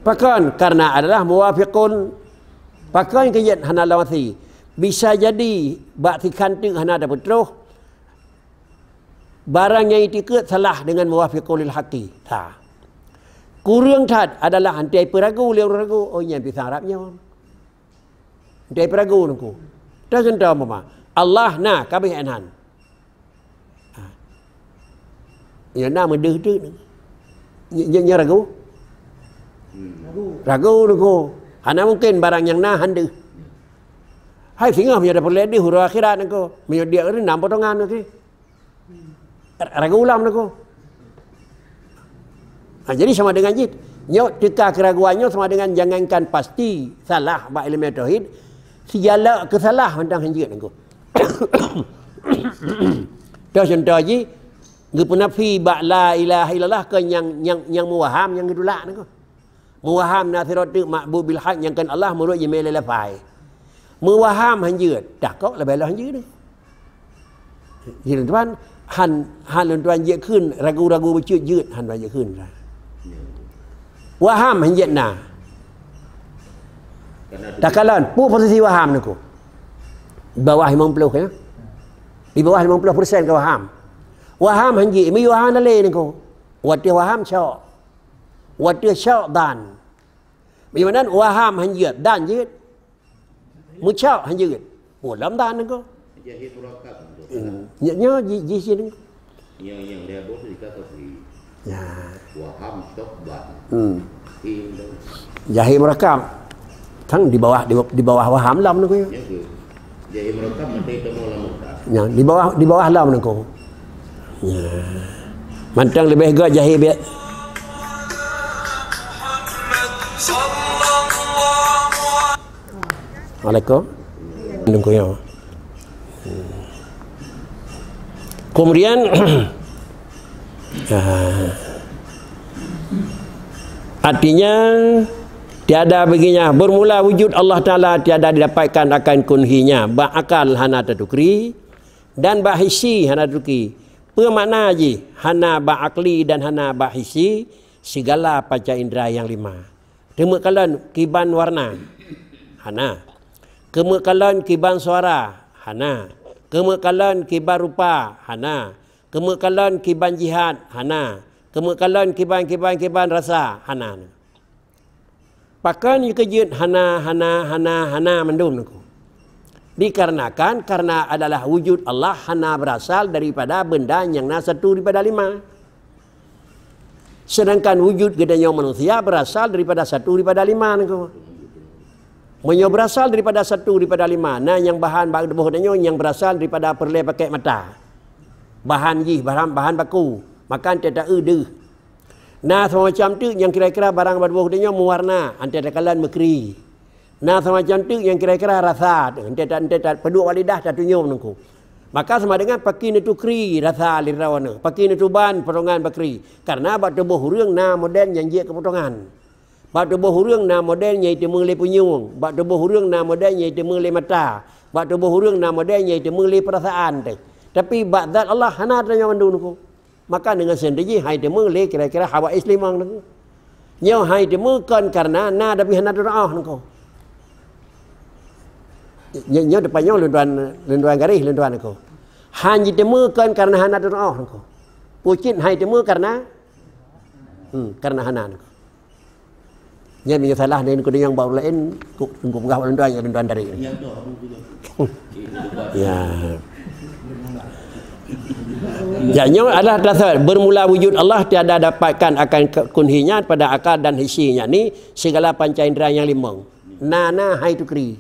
Pakon karena adalah muwafiqun. Pakon keu jeuet hana lawasi. Bisa jadi bak sikhan teuk hana tapeutroh barang nyang itikeut salah dengan muwafiqun lil haqqi. Ha. Kureueng that adalah antai peuragu lé ureueng ragu, oh nyan pisang rab nyoe. Antai peuragu nungku. Dah contoh umpama, Allah na, kabeh nyan. Ha. Nyan na meudeuh tu. Nyan, nyan, nyan ragu? Ragu nungku. Hana mungkin barang nyang na han deuh. Hai singoh meunyoe dapeureulée deuh uroe akhirat nungku. Meunyoe diak ureueng nam potongan nungku. Ragu lom nungku. Ha, jadi sama dengan jih. Nyoe teuka keuraguan nyoe sama dengan jangankan pasti salah bak ileumèe tauhid, sijalan keu salah mantong hanjeuet nungku. Toh contoh jih, geupeunafi bak la ilaha illallah keu nyang, nyang, nyang meuwaham nyang geutulak nungku. Meuwaham na sidroe teuk ma'bud bil haq nyang kon Allah meunurot jimé lé lafai. Meuwaham hanjeuet, dah kok leubeh lom hanjeuet deh. Jadi tuan, han, han lôn tuan jeuet kheun, ragu-ragu bacut jeuet, han tuan jeuet kheun. Waham hanjeuet na. Takalon, peue posisi waham nungku? Di bawah limong ploh ya. Di bawah limong ploh persen ka waham. Waham hanjeuet, mi waham lalé nungku. Watèe waham syok. Watèe syok dan. Meunyoe nan waham hanjeuet, dan jeuet. Meusyok hanjeuet. Oh, lam dan nungku. Jahil murakab tu. Hmm. Nya, nya, ji, ji sini. Nya, yang dia bos di kata si. Ya. Waham syok dan. Hmm. Jahil murakab. Kan di bawah, di, di bawah waham lam nungku ya. Ya, ke? Jahil murakab mesti temu lam murakab. Ya, di bawah, di bawah lam nungku. Ya. Mantong leubeh gét jahil biak. Assalamualaikum. Nungku ya. Kemudian, ah, artinya, tiada baginya, bermula wujud Allah Ta'ala tiada didapatkan akan kunhinya, bak akal hana tatukri, dan bak hissi hana tatukri. Peue makna jih, hana bak akli dan hana bak hissi, sigala panca indra nyang lima. Teumeukalon kiban warna, hana. Keumeukalon kiban suara, hana. Keumeukalon kiban rupa, hana. Keumeukalon kiban jihat, hana. Keumeukalon kiban, kiban, kiban rasa, hana. Pakon jikeujeuet hana, hana, hana, hana mandum nungku? Dikarenakan, karena adalah wujud Allah hana berasal daripada benda nyang na satu daripada lima. Sedangkan wujud geutanyoe manusia berasal daripada satu daripada lima nungku. Meunyoe berasal daripada satu daripada lima, na nyang bahan bak tuboh tanyoe nyang berasal daripada peureulée pakék mata. Bahan jih, bahan, bahan baku, maka teuta eu deuh. Na semacam teuk nyang kira-kira barang bak tuboh tanyoe meuwarna, antai takalon meukri. Na semacam teuk nyang kira-kira rasa, antai ta, antai ta, peuduek bak lidah tatunyom nungku. Maka sama dengan pakri neutukri rasa lé droeneuh, pakri neutuban potongan bakri. Karena bak tuboh ureuëng na model nyang jeuet keu potongan. Bak tuboh ureuëng na model nyang jiteumé lé punyueng, bak tuboh ureuëng na model nyang jiteumé lé mata, bak tuboh ureuëng na model nyang jiteumé lé peurasaan teuh. Tapi bak zat Allah hana teurimong mandum nungku. Maka deungon sendiri jih hai teumé lé kira-kira hawa islimong nyoe. Nyoe hai teumé kon karena na tapi hana teuroh nyoe. Nyoe, nyoe depan nyoe lôn tuan, lôn tuan garéh lôn tuan nyoe. Han jiteumé kon karena hana teuroh nyoe. Pucit hai teumé karena, hmm, karena hana. Nyan meunyoe salah dan keu nyang bak ureueng laén, ku, ku peugah ureueng tuan, ureueng tuan dari. Ya. Ya, nyoe adalah dasar bermula wujud Allah tiada dapatkan akan ke-, kunhinya pada akal dan hisinya ni segala panca indera nyang limong. Na, na hai tukri.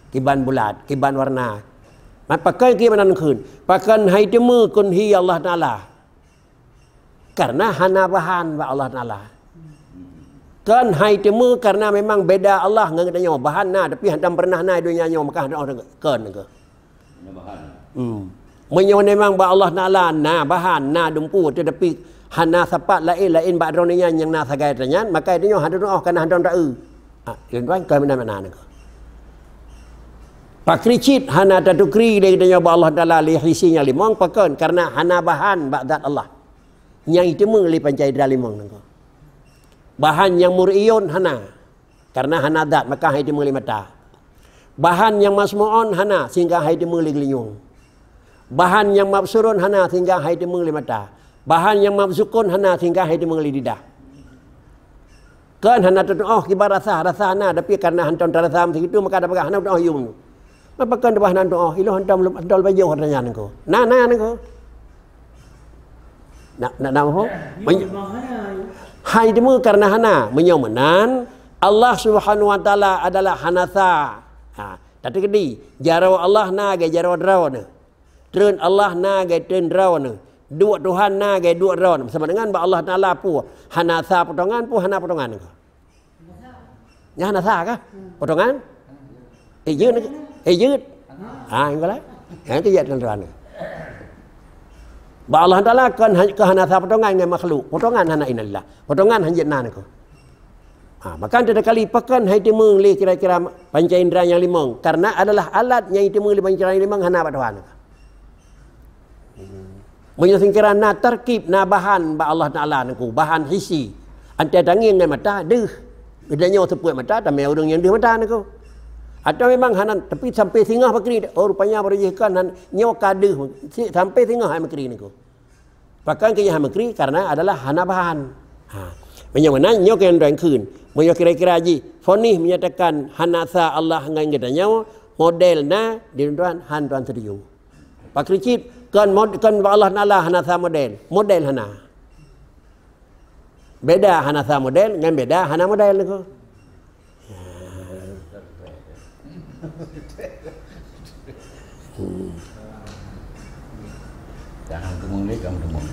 Kiban bulat, kiban warna. Pakon kiban nan kheun? Pakon hai teumé kunhi Allah Taala? Karena hana bahan bak Allah Taala. Kon hai teumé karena memang beda Allah ngon geutanyoe. Bahan na, tapi hantom pernah na di donya nyoe, maka hantom kon ke. Hmm. Meunyoe memang bak Allah Taala na bahan, na dumpeue, tetapi hana sapat laén-laén bak droeneuh nyan nyang na sagai tanyan, maka tanyoe hantom oh kana hantom taeu. Ah, tuan-tuan, kon meunan makna nyoe. Pakri cit hana tatukri lé geutanyoe bak Allah Taala lé hisi nyang limong, pakon? Karena hana bahan bak zat Allah. Nyang iteumé lé panca indra limong nangko. Bahan nyang mur'iyyun hana, karena hana zat, maka hai teumé lé mata. Bahan nyang masmu'un hana, sehingga hai teumé lé geulinyueng. Bahan nyang mabsurun hana, sehingga hai teumé lé mata. Bahan nyang mabzukun hana, sehingga hai teumé lé lidah. Kon hana tatuoh kiban rasa, rasa na, tapi karena hantom tarasa meusitu, maka tapeugah hana tatuoh yum. Pakon tapeugah hana tatuoh, ilôn hantom, hantom lôn pajoh, katanya nangko. Na, na nangko. Nak, nak, nak ho? Hai teumé karena hana. Meunyoe meunan, Allah Subhanahu wa Taala adalah hanasa. Ha, tateukeudi, jaroe Allah na lagée jaroe droeneuh. Treun Allah na lagée treun droeneuh. Duek Tuhan na lagée duek droeneuh. Sama dengan bak Allah Taala peue? Hanasa potongan, peue hana potongan nangko? Nyan hana sa kah? Potongan? Eh, jeuet. Eh, jeuet. Ha, engkau lah. Ha, tu jeuet tuan-tuan. Bak Allah Taala kon ha-, kon hana sa potongan ngon makhluk. Potongan hana innalillah. Potongan hanjeuet na nangko. Ha, maka teuka kali pakon hai teumé lé kira-kira panca indra nyang limong. Karena adalah alat nyang iteumé lé panca indra nyang limong hana bak Tuhan. Meunyoe seukeura na tarkib, na bahan bak Allah Taala nangko, bahan hisi. Antai tangieng ngon mata, deuh. Geutanyoe seupôt mata, tamé ureueng nyang deuh mata nangko. Atawa memang hana, tapi sampai singoh pakri, oh, rupanya baru jih kan, han-, nyoe ka deuh, si-, sampai singoh hai makri nangko. Pakon keu hai makri, karena adalah hana bahan. Ha. Meunyoe meunan, nyoe keu nyang tuan kheun. Meunyoe kira-kira jih, fonis menyatakan hana sa Allah ngon geutanyoe, model na, di tuan, han tuan setuju. Pakri cit, kon mod-, kon bak Allah Taala hana sa model. Model hana. Beda hana sa model ngon beda hana model nangko. Hmm. Jangan kemung ni, kamu kemung.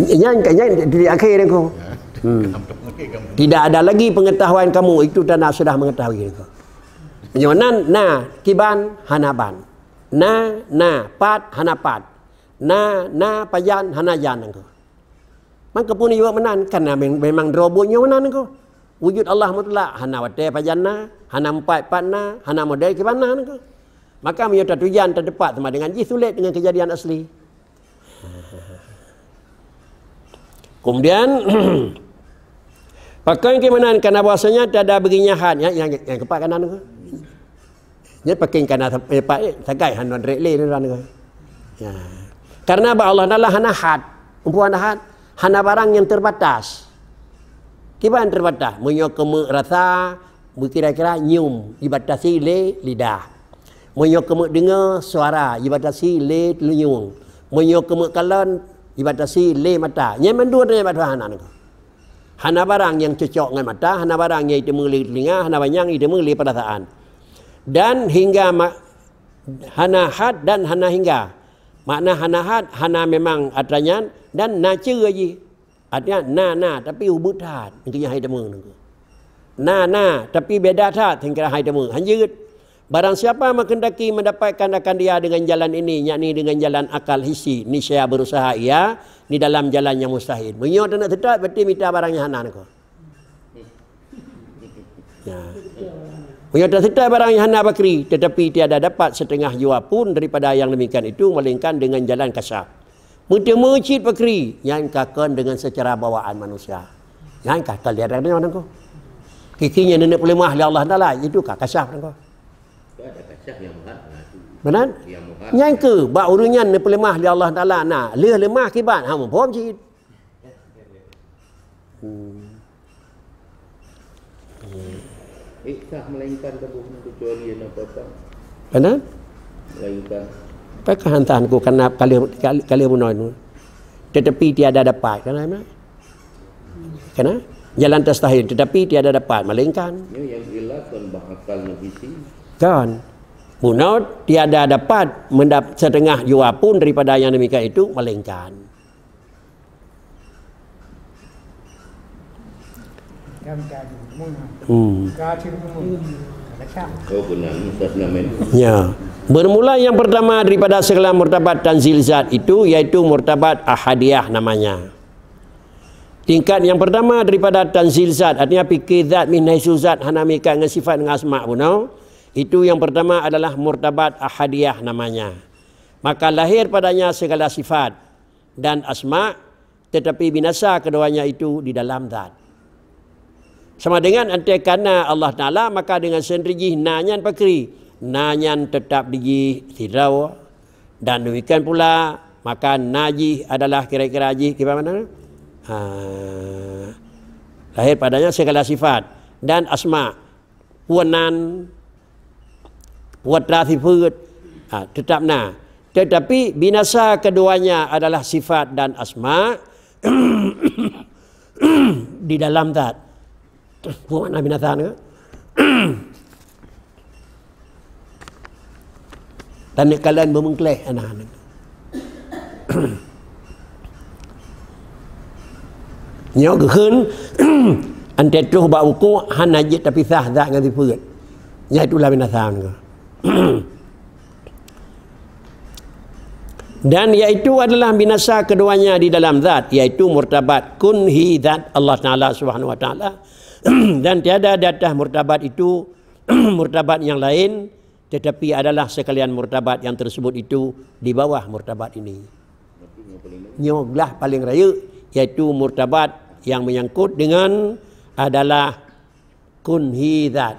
Nyan, nyan di akhir nangko. Hmm. Kamu kemung ni, kamu kemung. Tidak ada lagi pengetahuan kamu, itu tanda sudah mengetahui nangko. Nyoe nan, na, kiban, hana ban. Na, na, pat, hana pat. Na, na, pajan, hana jan nangko. Maka peue jaweueb meunan, karena mem-, memang droe buet nyoe meunan nangko. Wujud Allah mutlak, hana watée pajan na, hana meupat pat na, hana model kiban na nangko. Maka meunyoe tatujan tateupat sama dengan jih sulet dengan kejadian asli. Kemudian, pakon keu meunan, karena bahwasanya tiada bagi nyan hat, ya, yang, yang keempat kan anu. Nyan pakon kana sa-, eh, pa-, eh, sagai hana drek lé ni ran. Ya. Karena bak Allah Taala hana had, muphom hana had, hana barang yang terbatas. Kiban terbatas, meunyoe keumeuk rasa, kira-kira nyium, dibatasi lé lidah. Meunyoe keumeuk deungoe suara, dibatasi lé teuleunyueng. Meunyoe keumeuk kalon, dibatasi lé mata. Nyan mandua nyan bak Tuhan hana nangko. Hana barang nyang cocok ngon mata, hana barang nyang jiteumé lé teulinga, hana barang nyang jiteumé lé peurasaan. Dan hingga ma-, hana had dan hana hingga. Makna hana had, hana memang atra nyan, dan na ceue jih. Artinya na, na, tapi ubit that, nyan keuh nyang hai teumé nangko. Na, na, tapi beda that, sehingga hai teumé. Hanjeuet. Barang siapa menghendaki mendapatkan akan dia dengan jalan ini, yakni dengan jalan akal hissi, niscaya berusaha ia di dalam jalan yang mustahil. Meunyoe taneuk seutôt, berarti mita barang nyang hana nangko. Ya. Meunyoe taseutôt barang nyang hana bakri, tetapi tiada dapat setengah jua pun daripada yang demikian itu, melainkan dengan jalan kasyaf. Meuteumé cit bakri, nyan ka kon dengan secara bawaan manusia. Nyan ka kon lihat nyoe nangko. Kiki nyang neuneuk peuleumah lé Allah Taala, itu ka kasyaf nangko. Ada kasyaf yang berat, nah, itu. Beuna? Nyang keu bak ureuëng nyan neupeuleumah lé Allah Taala na, lheueh leumah kiban, ha muphom cit. Hmm. Eh, sah melainkan tubuh kecuali yang apa-apa. Beuna? Melainkan. Pakah hantan ku kana kali kali bunoe nu. Tetapi tiada dapat kana ma. Kana jalan tastahil tetapi tiada dapat melainkan. Ini yang ilat kan bah akal nafsi. Kan. Bunoe tiada dapat mendap setengah jua pun daripada yang demikian itu melainkan. Hmm. Oh benar, Ustaz Namen. Ya. Bermula yang pertama daripada segala murtabat tanzil zat itu yaitu murtabat ahadiyah namanya. Tingkat yang pertama daripada tanzil zat, artinya fikir zat min haitsu zat hana meuikat dengan sifat dengan asma bunoe. Itu yang pertama adalah murtabat ahadiyah namanya. Maka lahir padanya segala sifat dan asma, tetapi binasa keduanya itu di dalam zat. Sama dengan antai kana Allah Taala, maka dengan sendiri jih na nyan pakri, na nyan tetap dijih sidroe. Dan demikian pula, maka na jih adalah kira-kira jih kiban mana? Ha, lahir padanya segala sifat dan asma. Puan nan, puan sifat, ha, tetap na. Tetapi binasa keduanya adalah sifat dan asma di dalam zat. Peue makna binasa nyoe? Taneuk kalon beumeukleh aneuk-aneuk. Nyoe geukheun anté troh bak uku hana jeuet tapisah zat ngon sifeuet. Nyan itulah binasa nyoe. Dan yaitu adalah binasa keduanya di dalam zat, yaitu murtabat kun hi zat Allah Taala Subhanahu wa Taala, dan tiada di atas murtabat itu murtabat yang lain, tetapi adalah sekalian murtabat yang tersebut itu di bawah murtabat ini. Nyoe glah paling rayeuk, yaitu murtabat yang menyangkut dengan adalah kun hi zat.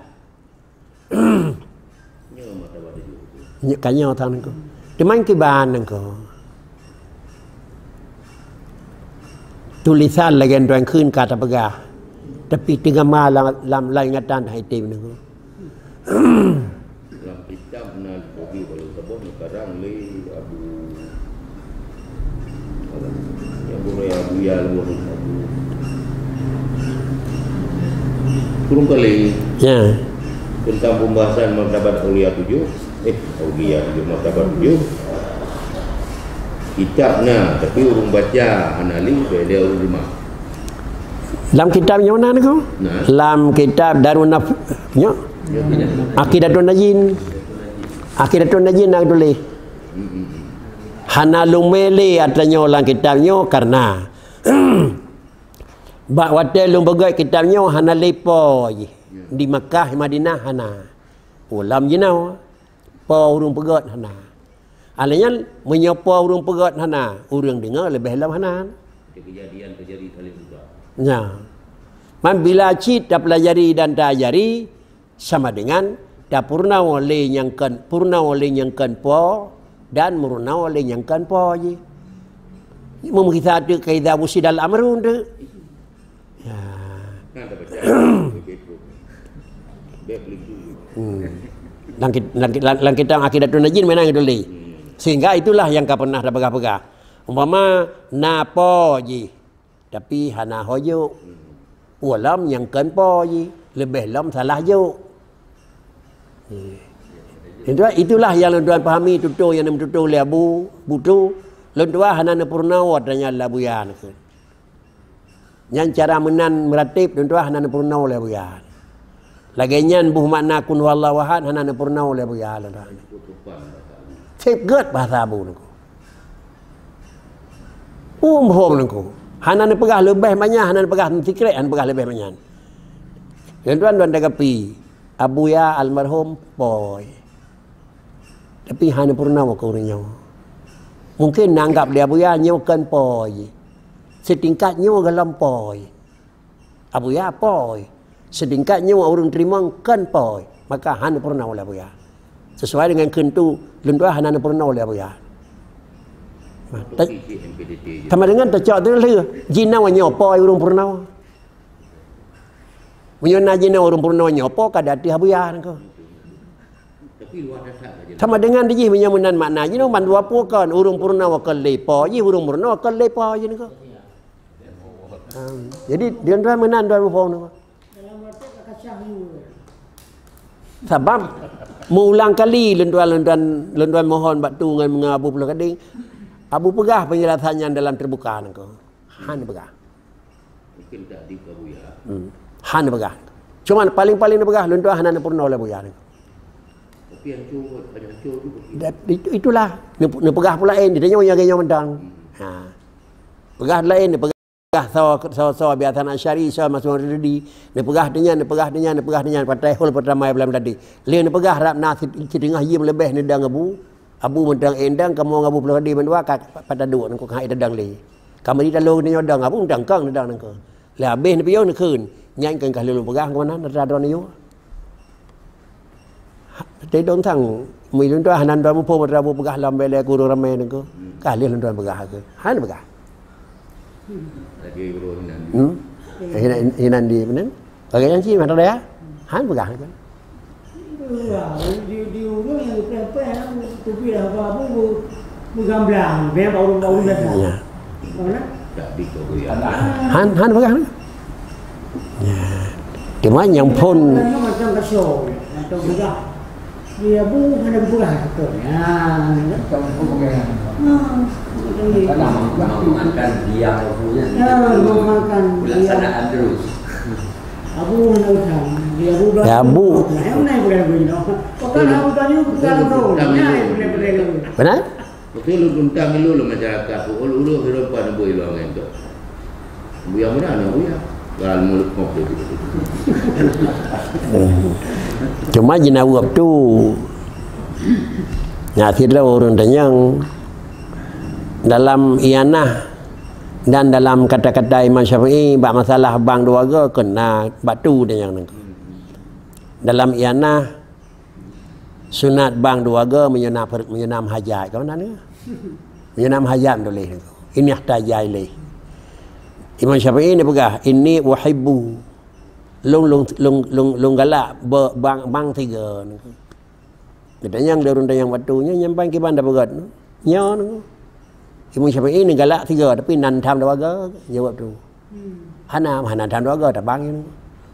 Nyoe ka nyoe tan ko. Teuma kiban ko. Tulisan lagée tuan kheun ka tapeugah. Tapi teugama lam, lam, lam ingatan hai tem nyoe. Lam kitab na leubi baru saboh neukarang lé Abu Yang boleh Abu Ya Abu Abu. Turun kali. Ya. Tentang pembahasan martabat aulia tujuh. Eh, aulia tujuh, martabat tujuh. Kitab na, tapi ureuëng baca hana li, beda ureuëng lima. Lam kitab nyoe na ko? Nah. Lam kitab Darun Naf nyoe. Aqidatun Najin. Aqidatun Najin na tulis. Hana lôn mele atra nyoe lam kitab nyoe karena bak watée lôn peugét kitab nyoe hana lé po jih. Di Makkah, Madinah hana. Ulam jinoe po ureuëng peugét hana. Alai nyan meunyoe po ureuëng peugét hana, ureuëng deungoe leubeh lom hana. Kejadian terjadi kali juga. Nya. Man bila cit tapelajari dan taajari sama dengan tapurnoe lé nyang kon purnoe lé nyang kon po dan murnoe lé nyang kon po jih. Meumeuhisa teuk kaidah busidal amrun teuk. Ya. Kan ada baca. Beb lintu. Hmm. Dalam, kit- dalam, kit- dalam kitab Aqidatun Najin memang itu li. Sehingga itulah yang ka pernah tapeugah-peugah. Umpama na po jih, tapi hana ho jok. Ulam nyang kon po jih, leubeh lom salah jok. Itu itulah yang lôn tuan pahami tutoe yang meututoe lé Abu Butu. Lôn tuan hana neupurna wat tanya labuyan. Nyan cara meunan meuratéb lôn tuan hana neupurna lé Abu Yan. Lagée nyan boh makna kun huwallahu ahad hana neupurna lé Abu Yan lôn tuan. Seb gét bahasa Abu nungku. Umhom nungku. Hana neupeugah leubeh manyan, hana neupeugah sikrek, hana neupeugah leubeh manyan. Lôn tuan tuan tagapi, Abu Ya almarhum poi. Tapi hana purna meukeureueng nyoe. Mungken na anggap lé Abuya nyoe kon po jih. Seutingkat nyoe gohlom po jih. Abuya po jih. Seutingkat nyoe ureuëng teurimong kon po jih. Maka hana purna lé Abuya. Sesuai dengan kheun tu, lôn tuan hana neupeurunoe lé Abuya. Nah, ta-, sama dengan tacok tu lheueh, jinoe nyoe po ureuëng peurunoe. Meunyoe na jinoe ureuëng peurunoe nyoe po ka di ateueh Abuya nangko. Sama dengan jih meunyoe meunan makna jinoe mandua pue kon, ureuëng peurunoe kon lé po jih, ureuëng peurunoe kon lé po jih nangko. Ha, jadi dia tuan meunan tuan muphom nangko. Sabab meuulang kali lôn tuan, lôn tuan, lôn tuan mohon bak tu ngon, ngon Abu Puloh Gadeng, Abu peugah penjelasan nyan dalam terbuka nangko. Han peugah. Mungkin tak di Abuya. Hmm. Han peugah. Cuman paling-paling peugah lôn tuan hana neupeurunoe lé Abuya nangko. Tapi hancur, hancur tu. Itu, itulah neupeugah pula eh, dia nyoe nyang nyoe mantong. Hmm. Ha. Peugah laén, neupeugah Peugah soe, soe, soe, biasa na Asy'ari, soe masuk Maturidi. Neupeugah teuh nyan, neupeugah teuh nyan, neupeugah teuh nyan, patai hol peutamai bulan tadi. Lé neupeugah rab na sit-, siteungoh jeuem leubeh neudong Abu. Abu mantong ék dong, kamoe ngon Abu Puloh Gadeng mandua ka pat taduek nangko hai tadong lé. Ka meuri talo nyoe dong, Abu mantong kong neudong nangko. Lé habéh neupiôh neukheun, nyan keuh ka lheueh lôn peugah keumanö atra droeneuh. Teuh dong thang, meulôn tuan hana droe muphom atra Abu peugah lom bèk lé kureueng ramé nangko. Ka lheueh lôn tuan peugah keuh. Han peugah. Hmm. Hinan, hinan di mana? Bagi janji mana dia? Han peugah keuh. Di, di ureuëng nyang geupreh-preh, tupi dah apa-apa, bu-, bu gamblang, bèk bak ureuëng, bak ureuëng biasa. Ya. Mana? Han, han peugah. Ya. Cuma nyang phôn. Macam kasih, macam peugah. Dia bu hana peugah betul. Ya. Macam peugah. Ha, betul. Kadang makan dia punya. Ya, makan dia. Pelaksanaan terus. Abu hana utang. Dia Abu. Ya, Abu. Nah, yang mana boleh beri, no? Pakai Abu tanya, bukan tu. Nah, boleh, boleh. Benar? Betul, lôn tuntang ilôn lé masyarakat tu, ulôn-ulôn hireuen pan bui lôn ngon tu. Buya meunan, buya. Gal mulut kop tu. Cuma jinaweueb tu, na sidroe ureuëng tanyong, dalam ianah dan dalam kata-kata Imam Syafi'i bak masalah bang dua go keu na bak tu tanyong nangko. Dalam ianah Sunat bang dua go meunyoe na per-, meunyoe na meuhajat, ka meunan nyoe. Meunyoe na meuhajat tuléh nyoe. Ini ihtaja ilaih. Imam Syafi'i ni peugah, "Inni uhibbu." Lôn, lôn, lôn, lôn, lôn galak be-, bang, bang tiga. Geutanyong lé ureuëng tanyong bak tu, nyoe nyang bang kiban da peugah nyoe. Nyoe nyoe. Imam Syafi'i ni galak tiga, tapi nan tham dua go, jawab tu. Hmm. Hana, hana tham dua go, tabang nyoe.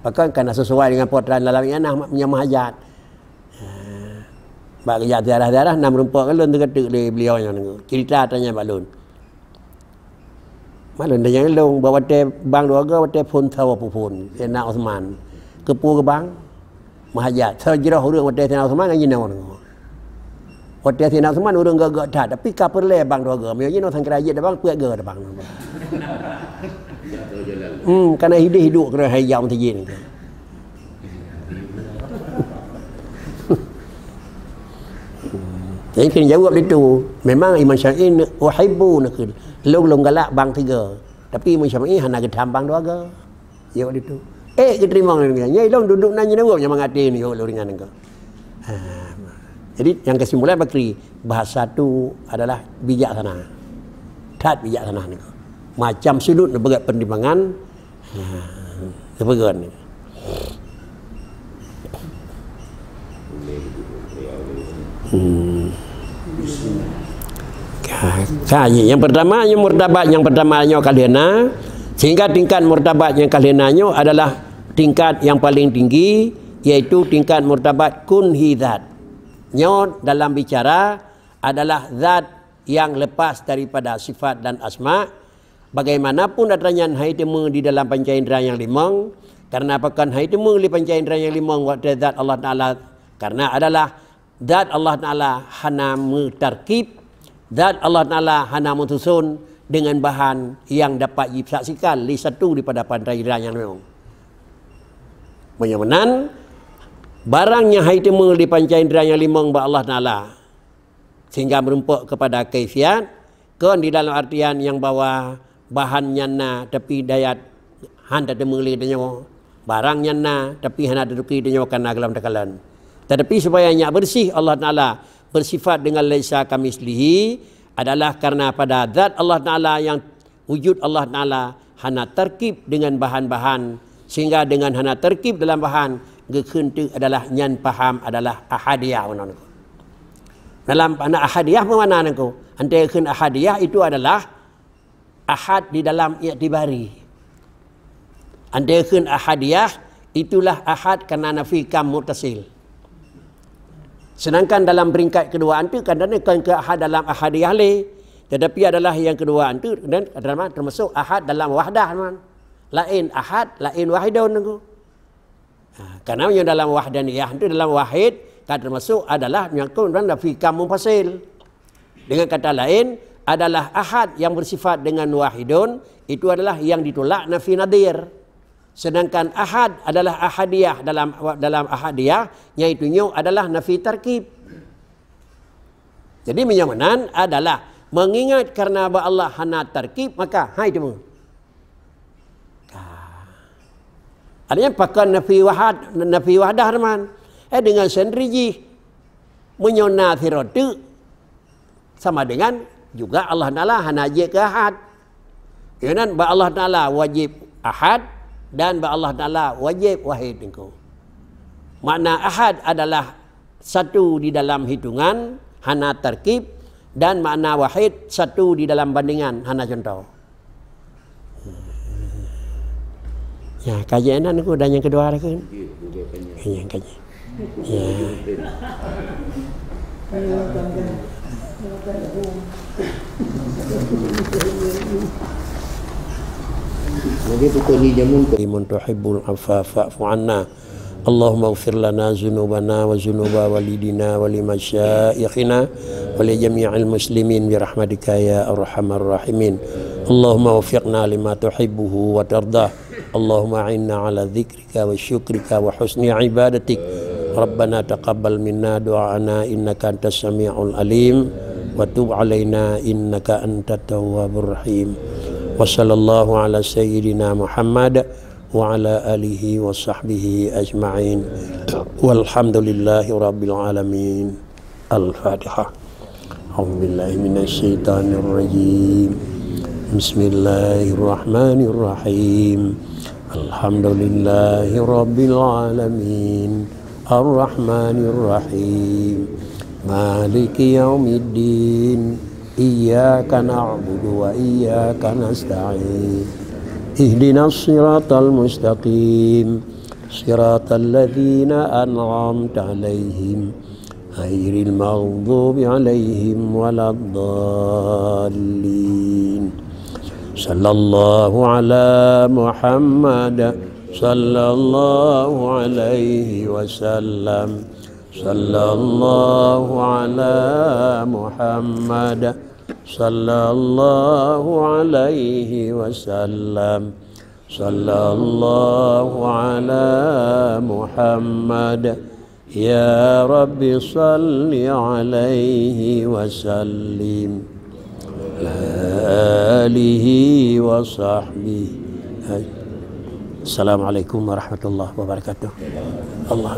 Bahkan kana sesuai dengan potran dalam ianah nyang meuhajat. Ha, bak geujak ziarah-ziarah, na meurumpok ngon lôn teuka teuk lé beliau nyan. Cerita tanya bak lôn. Mak lôn tanyong lôn, bak watèe bang dua go, watèe phôn tho peuphôn, Saidina Utsman. Keupeue geubang? Meuhajat. Tho jroh ureuëng watèe Saidina Utsman ngon jinoe. Watèe Saidina Utsman ureuëng gèt-gèt that, tapi ka peureulèe bang dua go. Meunyoe jinoe sangkira jeuet tabang, peuet go tabang. Hmm, kana hidup-hidup kena hai jam teuji ni. Jadi kena jawab itu. Memang Imam Syafi'i ne-, uhibbu nakun. Lôn, lôn galak bang tiga. Tapi Imam Syafi'i hana geutham bang dua go. Jawab itu. Eh, geuteurimong lé nyan. Nyai lôn duduek nan jinoe nyang mangat ni, jawab lôn ringan engkau. Ha. Jadi yang kesimpulan bakri, bahasa tu adalah bijaksana. That bijaksana ni. Macam sudut neupeugah pertimbangan, ha, neupeugah ni. Hmm. Ka, ka, yang pertama, yang murtabat yang pertama nyoe ka lheueh na, sehingga tingkat murtabat nyang ka lheueh na nyoe adalah tingkat yang paling tinggi, yaitu tingkat murtabat kunhi zat. Nyoe dalam bicara adalah zat yang lepas daripada sifat dan asma. Bagaimanapun atra nyan hai teumé di dalam panca indra nyang limong, karena pakon hai teumé lé panca indra nyang limong watèe zat Allah Taala, karena adalah zat Allah Taala hana meutarkib, zat Allah Taala hana meususon dengan bahan yang dapat jisaksikan lé satu daripada panca indra nyang limong. Meunyoe meunan, barang nyang hai teumé lé panca indra nyang limong bak Allah Taala, sehingga meurumpok kepada kaifiat, kon di dalam artian nyang bahwa bahan nyan na, tapi dayat han tateumé lé tanyoe. Barang nyan na, tapi hana tatuki tanyoe kana gohlom takalon. Tetapi supaya nyak bersih, Allah Taala bersifat dengan laisa kamitslihi, adalah karena pada zat Allah Taala yang wujud Allah Taala hana terkib dengan bahan-bahan, sehingga dengan hana terkib dalam bahan, geukheun teuk adalah nyan paham adalah ahadiyah meunan. Dalam makna ahadiyah peue makna nyan? Ante kheun ahadiyah itu adalah ahad di dalam iktibari. Ante kheun ahadiyah, itulah ahad karena nafi kam muttasil. Sedangkan dalam peringkat kedua antu kan dan kon ke ahad dalam ahadiyah le, tetapi adalah yang kedua antu dan adalah termasuk ahad dalam wahdah, teman. Lain ahad, lain wahidun nunggu. Ha, karena yang dalam wahdaniyah itu dalam wahid kan termasuk adalah nyangkut dan nafi kam munfasil. Dengan kata lain, adalah ahad yang bersifat dengan wahidun, itu adalah yang ditolak nafi nadir. Sedangkan ahad adalah ahadiyah dalam, dalam ahadiyah, yaitu nyoe adalah nafi tarkib. Jadi meunyoe meunan adalah mengingat karena bak Allah hana tarkib, maka hai teuma. Ka. Artinya pakon nafi wahad, nafi wahdah teman. Eh, dengan sendiri jih. Meunyoe na sidroe teuk, sama dengan juga Allah Taala hana jeuet keu ahad. Keunan bak Allah Taala wajib ahad dan bak Allah Taala wajib wahid niko. Makna ahad adalah satu di dalam hitungan, hana tarkib, dan makna wahid satu di dalam bandingan, hana contoh. Ya, kaji nan aku dan yang kedua aku. Yang kaji. Ya. Lagi tu kau ni jamun kau. Liman tuhibbul afa fa'fu anna. اللهم اغفر لنا ذنوبنا وذنوب والدينا ولمشائخنا ولجميع المسلمين برحمتك يا أرحم الراحمين. اللهم وفقنا لما تحبه وترضاه. اللهم أعنا على ذكرك وشكرك وحسن عبادتك. ربنا تقبل منا دعاءنا إنك أنت السميع العليم وتب علينا إنك أنت التواب الرحيم. وصلى الله على سيدنا محمد وعلى آله وصحبه أجمعين. والحمد لله رب العالمين. الفاتحة. أعوذ بالله من الشيطان الرجيم. بسم الله الرحمن الرحيم. الحمد لله رب العالمين. الرحمن الرحيم. مالك يوم الدين. إياك نعبد وإياك نستعين. اهدنا الصراط المستقيم. صراط الذين أنعمت عليهم غير المغضوب عليهم ولا الضالين. صلى الله على محمد. صلى الله عليه وسلم. صلى الله على محمد. صلى الله عليه وسلم. صلى الله على محمد. يا رب صل عليه وسلم. على آله وصحبه. السلام عليكم ورحمة الله وبركاته. الله.